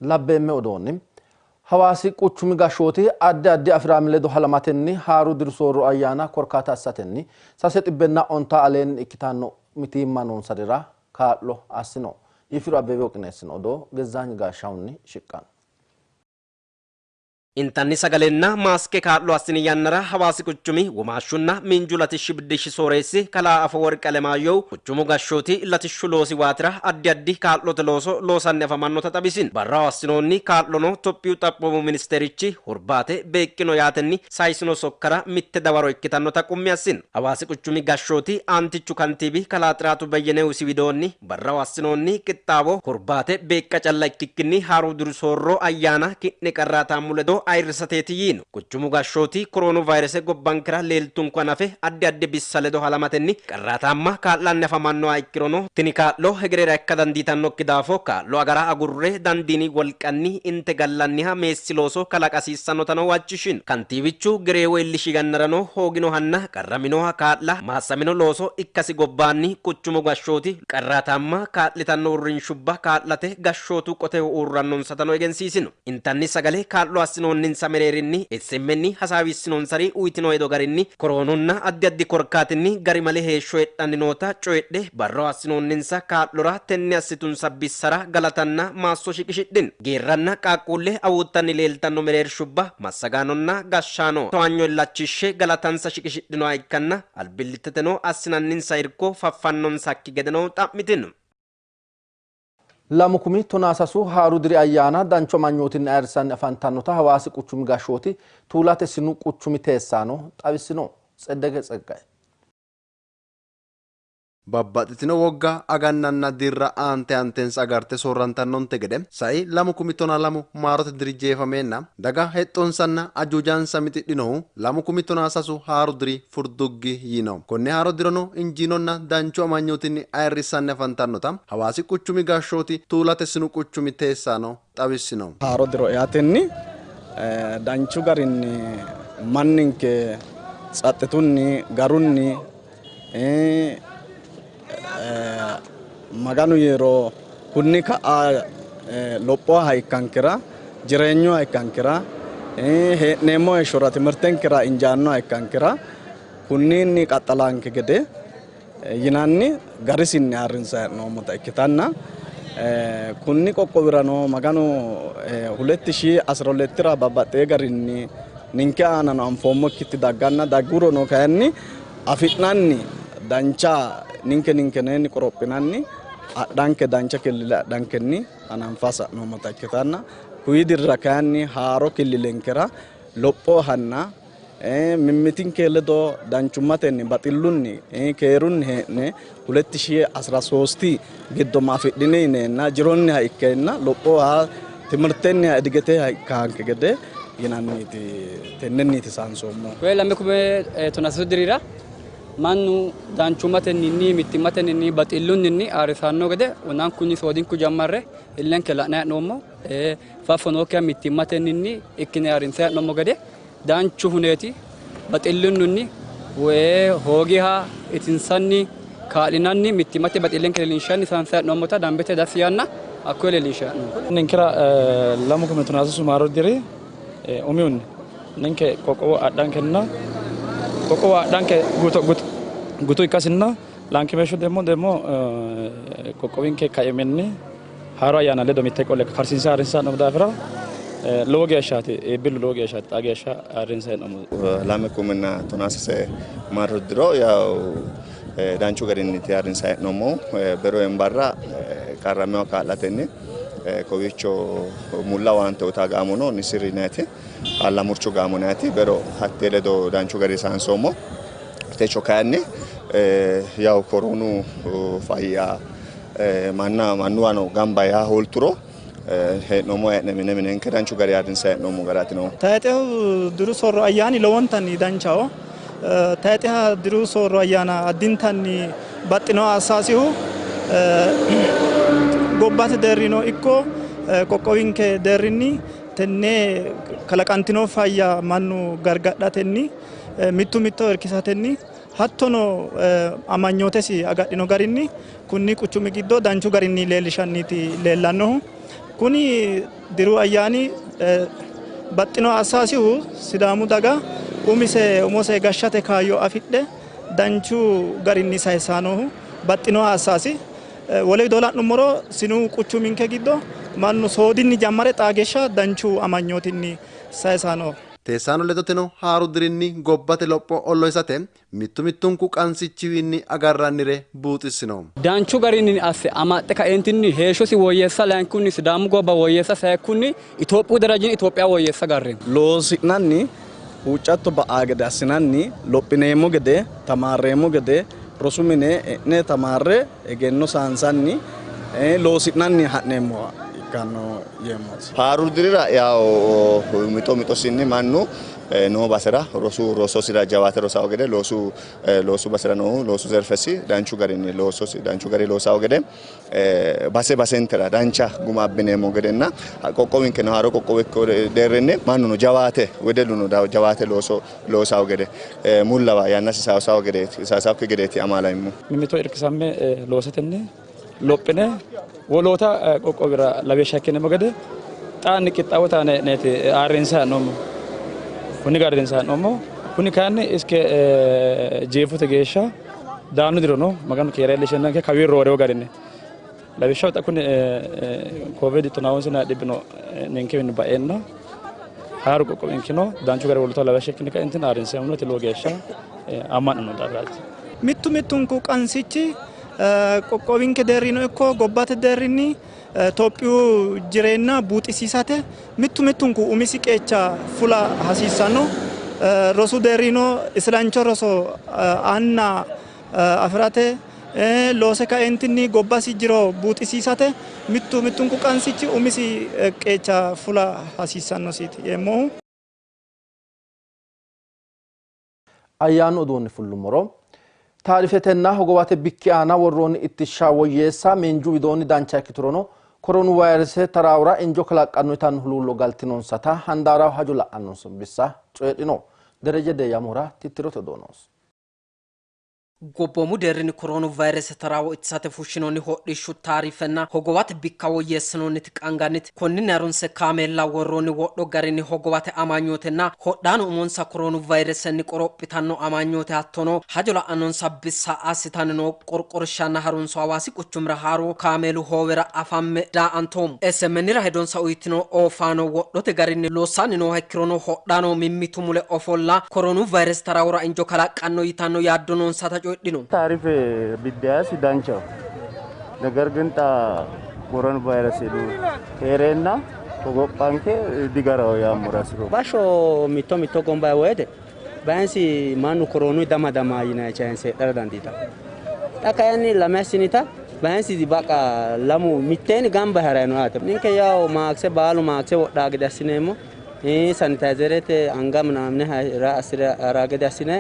Labbeemme odoonni Hawaasi quchumi gashshooti addi addi afiraami ledo halamatenni haaru diru soorro ayyaana korkaata assatenni 310 aleenni ikkitanno mitiimma noonsarira kaa'lo assino. Yifiru Abbebewu qineessino odoo Gezzaanyi Gaashshahunni shiqqanno. Intanni sagalenna maaske kaa'lo assini yannara Hawaasi quchumi womaashshunna miinju latishshi biddishshi sooreessi kalaa Afeworqi Alemaayyehu quchumu gashshooti latishshu loosi waatira addi addi kaa'lote looso loosanni afamannota xawisino. Barraho assinoonni kaa'lono Tophiyu xaphoomu ministerichi hurbaate beeqqino yaatenni sayisino sokkara mitte dawaro ikkitannota qummi assino. Hawaasi quchumi gashshooti aantichu kantiibi kalaa Xiraatu Beyyenehu isi widoonni barraho assinoonni qixxaawo hurbaate beeqqa calla ikkikkinni haaru diru soorro ayyaana ki'ne qarraataammu ledo soorro ayirrisateeti yiino. Quchumu gashshooti koroonu vayrese gobbankera leeltunku hanafe addi addi bissa ledo halamatenni qarraataamma kaa'lanni afamannoha ikkirono tini kaa'lo hegerera ikka dandiitannokki daafo kaa'lo agara agurre dandiini wolqanni inte gallanniha meessi looso kalaqa hasiissannotano huwachishino. Kantiiwichu gereewo iillishi yannarano hooginohanna qarraminoha kaa'la maassamino looso ikkasi gobbaanni quchumu gashshooti qarraataamma kaa'litanno uurrinshubba kaa'late gashshootu qoteho uurrannonsatano egensiisino. Intanni sagale kaa'lo assinoonninsa mereerinni SMN hasaawissinonsari uyitino hedo garinni koroonunna addi addi korkaatinni garimale heeshsho heedhanni noota coyidhe barro assinoonninsa kaa'lora tenne assitunsa bissara galatanna maasso shiqishidhino. Geerranna qaaqquulle awuuttanni leeltanno mereershubba massagaanonna gashshaano towaanyo illachishshe galatansa shiqishidhinoha ikkanna albillitteno assinanninsa irko faffannonsakki gedeno xa'mitino. 2013 haaru diri ayyaana danchu amanyootinni ayirrisanni afantannota Hawaasi quchumi gashshooti Tuulate sinu quchumi teessaano xawissino. Tseddege Tsegaye. Babbaxxitino wogga agannanna dirra aante aantensa agarte soorrantannonte gede sai 2012 maarote diri jeefameenna daga hexxonsanna ajuujansa mixidhinohu 2013 haaru diri furduggi yiino. Konne haaro dirono injiinonna danchu amanyootinni ayirrissanni afantannota Hawaasi quchumi gashshooti Tuulate sinu quchumi teessaano xawissino. Haaro diro eatenni danchu garinni manninke tsaxxitunni garunni Maganu yeero kunni ka'a lophoha ikkankera jireenyuha ikkankera hee'neemmo heeshshora timirtenkera injaannoha ikkankera kunninni qaxxalanke gede yinanni garisinni ayirrinsanni hee'noommota ikkitanna kunni qoqqowirano Maganu 2012 babbaxxee garinni ninke aanano anfoommokkiti dagganna daggurono kayinni afi'nanni dancha ninke ninkeneenni qorophinanni adhanke dancha killile adhankenni hananfa sa'noommota ikkitanna kuyi dirra kayinni haaro killilenkera lophohanna mimmitinke ledo danchummatenni baxillunni keerunni hee'ne 2013 giddo ma afidhine yineenna jironniha ikkeenna lophoha timirtenniha edigete ikkaanke gede yinanniiti tennenniiti saansoommo. Koye 2013 dirira mannu danchummatenninni mittimmatenninni baxillunninni ayirrisanno gede onankunni soodinku jammarre illenke la'nanni hee'noommo faffo nookkiha mittimmatenninni ikkine ayirrinsanni hee'noommo gede danchu huneeti baxillunninni hoogiha itinsanni kaa'linanni mittimmate baxillenke leellinshanni saansanni hee'noommota dambete dassi yanna hakkoye leellinshanni hee'noommo. Ninkera 2013 maaro diri umihunni ninke qoqqowo adhankenna qoqqowo adhanke gutu ikkasinna laankimeeshsho demmo qoqqowinke kaiminni haaro ayyaana ledo mitte qolle karsiinse ayirrinsanni hee'noommo daafira lowo geeshshaati iibbillu lowo geeshshaati xaa geeshsha ayirrinsanni hee'noommo. 2013 maaro diro yaw danchu garinniiti ayirrinsanni hee'noommohu bero barra qarrammewa kaa'latenni kowiicho mulla owaante uyitaa gaamono nisir yinayiti allamurchu gaamo yinayiti bero hattee ledo danchu gari saansoommo. Techo kayinni yaw koroonu fayya manna mannuwano gamba yaa hoolturo hee'noommo hee'ne mine minenke danchu gari ayirrinsanni hee'noommo garaati noohu. Tayxehu diru soorro ayyaani lowontanni danchaho. Tayxeha diru soorro ayyaana addintanni baxxinoha assaasihu gobbate deerrino ikko qoqqowinke deerrinni tenne kalaqantino fayya mannu gargadhatenni mittu mitto irkisatenni hattono amanyootesi agadhino garinni kunni quchumi giddo danchu garinni leellishanniti leellannohu. Kuni diru ayyaani baxxino assaasihu Sidaamu daga umise umose gashshate kaayyo afidhe danchu garinni sayissannohu baxxino assaasi. Wole wido la'nummoro sinu quchuminke giddo mannu soodinni jammare xaa geeshsha danchu amanyootinni sayisanno. Teessaano ledoteno haaru dirinni gobbate lopho ollohisate mittu mittunku qansichiwiinni agarrannire buuxissino. Danchu garinni asse amaxxe kaentinni heeshshosi woyyeessa layinkunni Sidaamu gobba woyyeessa sayikkunni Itophiyu darajinni Itophiya woyyeessa garri. Loosi'nanni huuccatto ba'aa gede assinanni lophineemmo gede tamaarreemmo gede rosu mine e'ne tamaarre egenno saansanni loosi'nanni ha'neemmoha ikkanno yeemmosi. Haaru dirira yaw mixo mixosinni mannu noo basera rosu rososira jawaate rosawo gede loosu loosu basera noohu loosu zerfesi danchu garinni loososi danchu gari loosawo gede base basentera dancha guma abbineemmo gedenna qoqqowinkeno haaro qoqqowo ikko deerrinni mannuno jawaate wedelluno jawaate looso loosawo gede mullawa yannasi saysawo gedeeti saysawokki gedeeti amaalaimmo. Mimmito irkisamme loosatenni lophine woloota qoqqowira lawishsha ikkineemmo gede xaanni qixxaawo taaneeti ayirrinsayi hee'noommo. Kuni garinni hee'noommo. Kuni kayinni iske jeefote geeshsha daanno dirono Maganu keere iillishannanke kawii roorewo garinni lawishshaho xa kuni ኮቪድ tonaa dhibbino ninkewiinni baeenna haaru qoqqowinkino danchu gari woloota lawishsha ikkine kaentinni ayirrinseemmoti lowo geeshsha amma'no noo daafiraati. Mittu mittunku qansichi qoqqowinke deerrino ikko gobbate deerrinni Itophiyu jireenya buuxisiisate mittu mittunku umisi qeecha fula hasiissanno. Rosu deerrino isilancho roso anna afirate loose kaentinni gobbasi jiro buuxisiisate mittu mittunku qansichi umisi qeecha fula hasiissannosiiti yeemmohu. Ayyaanu uduunni fullummoro taarifetenna hogowate bikki aana worroonni ittishsha woyyeessa miinju widoonni dancha ikkiturono koronu vayrese taraawura injo kalaqqanno yitanno huluullo galtinonsata handaaraho hajo la'annonsa bissa coyidhino. Dereje Deyyamura tittirote odoo noosi. Gobboomu deerrinni koroonu vayrese taraawo ittisate fushshinoonni hodhishshu taarifenna hogowate bikka woyyeessinoonniti qaanganniti. Konninni harunse kaameella worroonni wodho garinni hogowate amanyootenna hodhaano umonsa koroonu vayresenni qorophitanno amanyoote hattono hajo la'annonsa bissa assitanni noo qorqorshanna harunso Hawaasi quchumira haaro kaameelu hoowera afamme daa''antoommo. SMNira hedonsa uyitino oofaano wodhote garinni loossanni nooha ikkirono hodhaano mimmitu mule ofolla koroonu vayrese taraawora injo kalaqqanno yitanno yaaddo noonsata ታሪፍ ቢዳያስ ዳንቻው ነገር ግን ጣ ኮሮና ቫይረስ ሄሬና ሆጎጳንኬ ዲጋራው ያሙራስሮ ባሾ ሚቶ ሚቶ ጎንባ ወደ ባንሲ ማኑ ኮሮኑ ደማ ደማ ይና ቻንሴ ደረዳንዲታ ታካያኒ ለማሲኒታ ባንሲ ዲባቃ ለሙ ሚቴን ጋምባ ሀራይኖ አተ ኒንከ ያው ማክሴ ባሉ ማክሴ ወዳ ገዳሲኔሞ ሳኒታይዘሬቴ አንጋ ምናምን ራ አስራ ራገዳሲኔ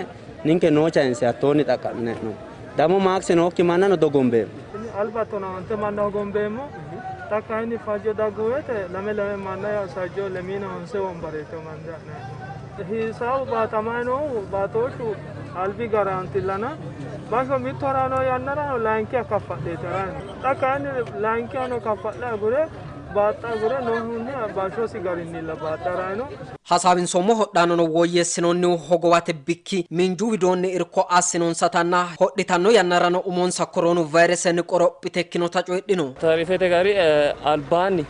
ninke noo chance hattoonni xaqqa'mine hee'noommo. Damo maakse nookki mannano dogombeemmo. Alba tonaa onte manna hogombeemmo. Xa kayinni fajjo daggu woyte lame lame manna sajjo lemiina honse wombareeti homande ha'nanni. Hisaabu baatamayi noohu baatooshshu albi garaantillana basho mittu harayi noo yannarano layinkiha kaffa'leeti harayi noohu. Xa kayinni layinkihano kaffa'le agure baaxxa agure noohunni bashosi garinnilla baaxxa harayi no. Hasaawinsoommo hodhaanono woyyeessinoonnihu hogowate bikki miinju widoonni irko assinonsatanna hodhitanno yannarano umonsa koroonu vayresenni qorophite ikkinota coyidhino. Taarifete gari albaanni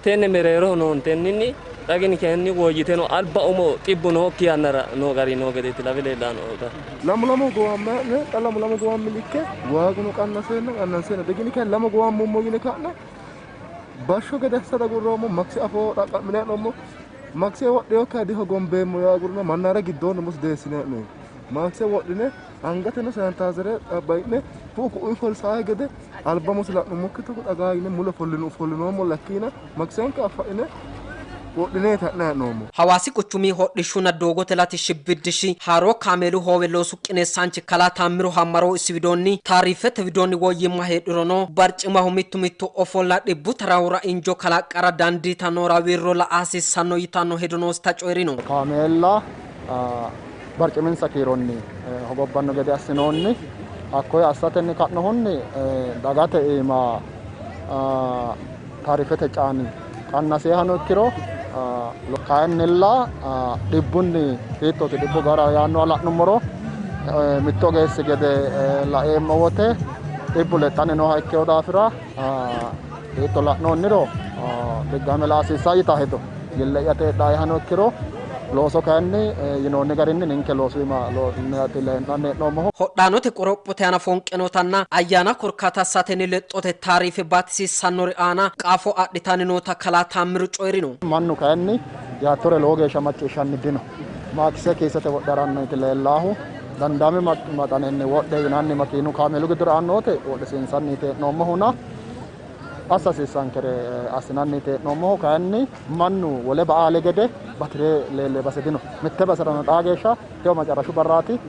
tenne mereeroho noontenninni xagini kayinni woyyite no alba umo xibbu nookki yannara noo gari noo gedeeti lawe leellanno. Lamu lamu gowamme xa lamu lamu gowamme ikke waaguno qannaseenna qannaseenna degini kayinni lamu gowammummo yine ka'ne bashsho gede assa dagurroommo maksi afoo xaqqa'mine hee'noommo. Maakse wodhinokkiha dihogombeemmo yaagurina mannara giddoonni umosi deessine hee'noommo. Maakse wodhine angateno sanitaayizere xabbayi'ne ku'u ku'uyi folsaayii gede alba umosi la'nummokki togo dhagaa yine mule ofollinoommo lakkiina makisenke affa'ine wodhineeti ha'nayi hee'noommo. Hawaasi quchumi hodhishshunna doogote latishshi biddishshi haaro kaameelu hoowe loosu qineessaanchi kalaa Taammiru Hammaro isi widoonni taarifete widoonni woyyimma heedhurono barcimaho mittu mittu ofolla dhibbu taraawura injo kalaqqara dandiitannora wirro la'a hasiissanno yitanno hedo noosita coyi'rino. Kaameella barciminsa kiironni hogobbanno gede assinoonni. Hakkoye assatenni ka'nohunni dagate iima taarifete caani qannaseehano ikkiro kayinnilla dhibbunni hiittooti dhibbu gara yaannoha la'nummoro mittu ogeessi gede laeemmo wote dhibbu lexxanni nooha ikkeo daafira hiitto la'noonniro diggame la'a hasiissaa yitaa hedo gille'yate heedhaayehano ikkiro looso kayinni yinoonni garinni ninke loosu iima leendanni hee'noommohu. Hodhaanote qorophote aana foonqe ayyaana korkaata assatenni lexxote taarife baatisiissannori aana qaafo adhitanni noota kalaa Taammiru coyi'rino. Mannu kayinni yaattore lowo geeshsha macciishshanni dino. Maakise kiisete wodhe harannoiti leellaahu dandaami maxanenni wodhe yinanni makiinu kaameelu giddora eanno wote wodhisiinsanniiti hee'noommohuna assa hasiissankere assinanniiti hee'noommohu. Kayinni mannu wole ba'aale gede batire leelle base dino. Mitte baserano xaa geeshsha teyo macarashu barraati,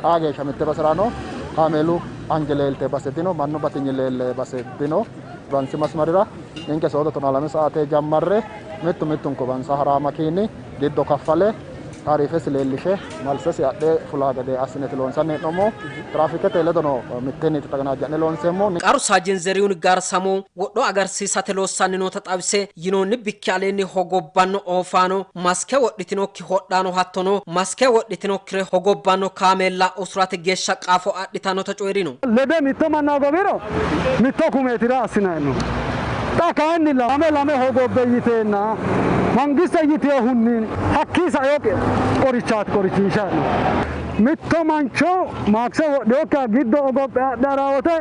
xaa geeshsha mitte baserano kaameelu anje leelte base dino, mannu batinyi leelle base dino. Bansi masmarira ninke soodo 12 saate jammarre mittu mittunku bansa haraa makiini giddo kaffale taariifesi leellishe malsesi adhe fulaa gede assineeti loonsanni hee'noommo. Tiraafikete ledono mitteenniiti taganaajja'ne loonseemmo. Qaru saajin Zerihun Gaarsamo wodho agarsiisate loossanni noota xawise yinoonni bikki aleenni hogobbanno oofaano maske wodhitinokki hodhaano hattono maske wodhitinokkire hogobbanno kaameella usurate geeshsha qaafo adhitannota coyi'rino. Lede mitto manna hogobiro mitto kumeetira assinanni. Xa kayinni lame lame hogobbe yiteenna mangiste yiteehunni hakkii saeo qorichaati qorichishanno. Mitto mancho maakse wodheyokkiha giddo hogobbe adhe haraa wote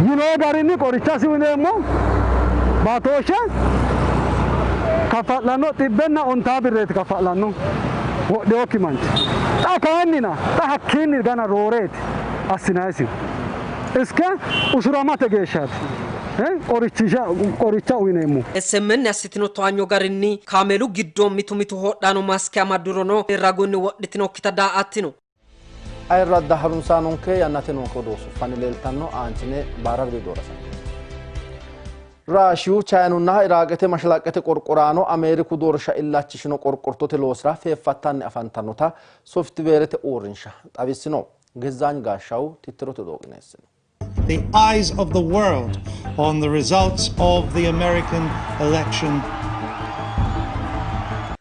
yinoo garinni qorichasi uyineemmo baatooshshe kaffa'lanno 150 birreeti kaffa'lanno wodheyokki manchi. Xa kayinnina xa hakkiinni gana rooreeti assinayisi iske usuramate geeshshaati. Qoricha uyineemmo. SMN assitino towaanyo garinni kaameelu giddo mitu mitu hodhaano maske amaddurono ragunni wodhitinokkita daa''attino. Ayirradda harunsaanonke yannate noonke odoo suffanni leeltanno aanchine baara wido doorasa. Raashiyu Chayinunna Iraaqete mashalaqqete qorqoraano Ameeriku doorsha illachishino qorqortote loosira feeffattanni afantannota softweerete uurrinsha xawissino. Gezaany Gaashshaw tittirote odoo qineessino. The eyes of the world on the results of the American election.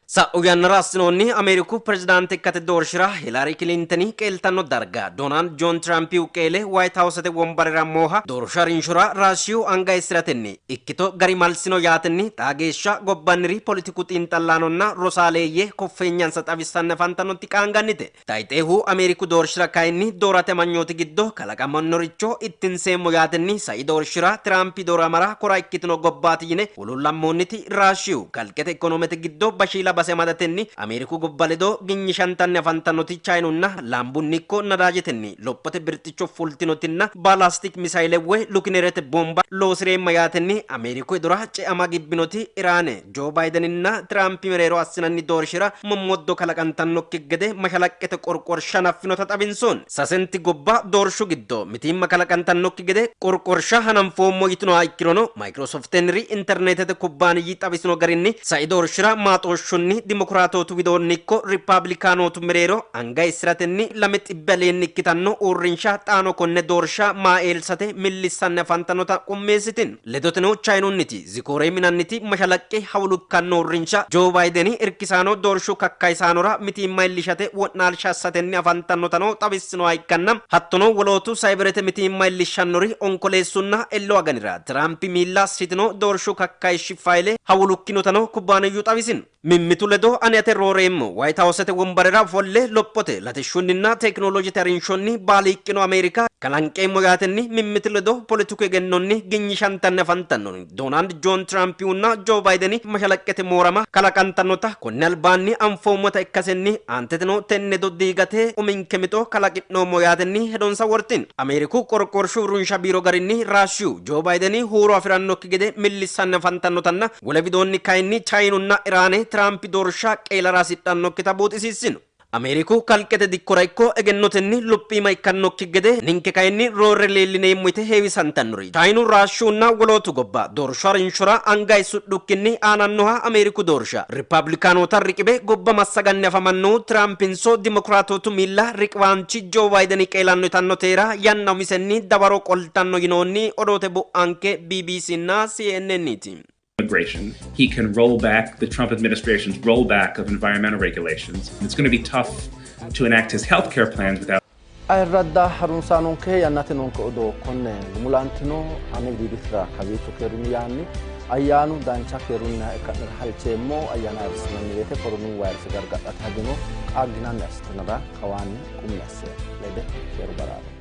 Sa'u yannara assinoonni Ameeriku pirezidaante ikkate doorshira Hilaari Kilinteni qeeltanno darga Doonaald Joon Tiraampiyu qeele Waayit Hawusete wombarera mooha doorshu harinshora Raashiyu anga eessiratenni ikkito gari malsino yaatenni xaa geeshsha gobbanniri politiku xiinxallaanonna rosaaleeyye koffeenyansa xawissanni afantannoti qaangannite. Tayixeehu Ameeriku doorshira kayinni doorate amanyooti giddo kalaqamannoricho ittinseemmo yaatenni sai doorshira Tiraampi dooramara kora ikkitino gobbaati yine huluullammoonniti Raashiyu kalqete ikonoomete giddo bashiila base amadatenni Ameeriku gobba ledo ginyishantanni afantannoti Chayinunna laambunni ikko nadaajetenni lophote birxicho fultinotinna baalaastik misaayile woy lukinerete bomba loosireemma yaatenni Ameeriku hedora ce'ama gibbinoti Iraane Joo Bayideninna Tiraampi mereero assinanni doorshira mommoddo kalaqantannokki gede mashalaqqete qorqorsha hanaffinota xawinsoonni. Sasenti gobba doorshu giddo mitiimma kalaqantannokki gede qorqorsha hananfoommo yitinoha ikkirono Maayikiroosoftenniri interneetete kubbaaniyyi xawisino garinni sai doorshira maaxooshshunni dimokiraatootu widoonni ikko ripaabilikaanootu mereero anga eessiratenni 200 aleenni ikkitanno uurrinsha xaano konne doorsha maaeelsate millissanni afantannota qummeessitino. Ledoteno Chayinunniti Zikoore yinanniti mashalaqqe hawulukkanno uurrinsha Joo Baayideni irkisaano doorshu kakkayisaanora mitiimma iillishate wo'naalsha assatenni afantannotano xawissinoha ikkanna hattono wolootu sayiberete mitiimma iillishshannori onkoleessunna ello aganira Tiraampi miilla assitino doorshu kakkayishshi fayile hawulukkinotano kubbaaniyyu xawisino. Mimmitu ledo ani ate rooreemmo Waayit Hawusete wombarera ofolle lophote latishshunninna teekinooloojete harinshonni baaliiqqino Ameerika kalanqeemmo yaatenni mimmitu ledo poletiku egennonni ginyishantanni afantanno Doonaald Joon Tiraampiwunna Joo Baayideni mashalaqqete moorama kalaqantannota konne albaanni anfoommota ikkasenni aanteteno tenne hedo diigate uminke mixo kalaqi'noommo yaatenni hedonsa wortino. Ameeriku qorqorshu uurrinsha biiro garinni Raashiyu Joo Baayideni huuro afi'rannokki gede millissanni afantannotanna wole widoonni kayinni Chayinunna Iraane Tiraampi doorsha qeelara hasidhannokkita buuxisiissino. Ameeriku kalqete dikkora ikko egennotenni luphiima ikkannokki gede ninke kayinni roorre leellineemmo yite heewisantannori Chayinu Raashiyunna wolootu gobba doorshu harinshora anga eessudhukkinni aanannoha Ameeriku doorsha ripaabilikaanoota riqibe gobba massaganni afamannohu Tiraampinso dimokiraatootu miilla riqiwaanchi Joo Baayideni qeelanno yitanno teera yanna umisenni dawaro qoltanno yinoonni odoote bu'anke BBCnna CNNti. Immigration. He can roll back the Trump administration's rollback of environmental regulations. It's going to be tough to enact his health care plans without Ayirradda harunsaanonke yannate noonke odoo konne gumulantino ane widiiditira kawiicho keerunni yaanni ayyaanu dancha keerunniha ikka'nera halcheemmo ayyaana ayirrisinanni woyte koronu vaayirese gargadhate hajeno qaagginanni assitinara kawaanni qummi asse lede keeru baraaro.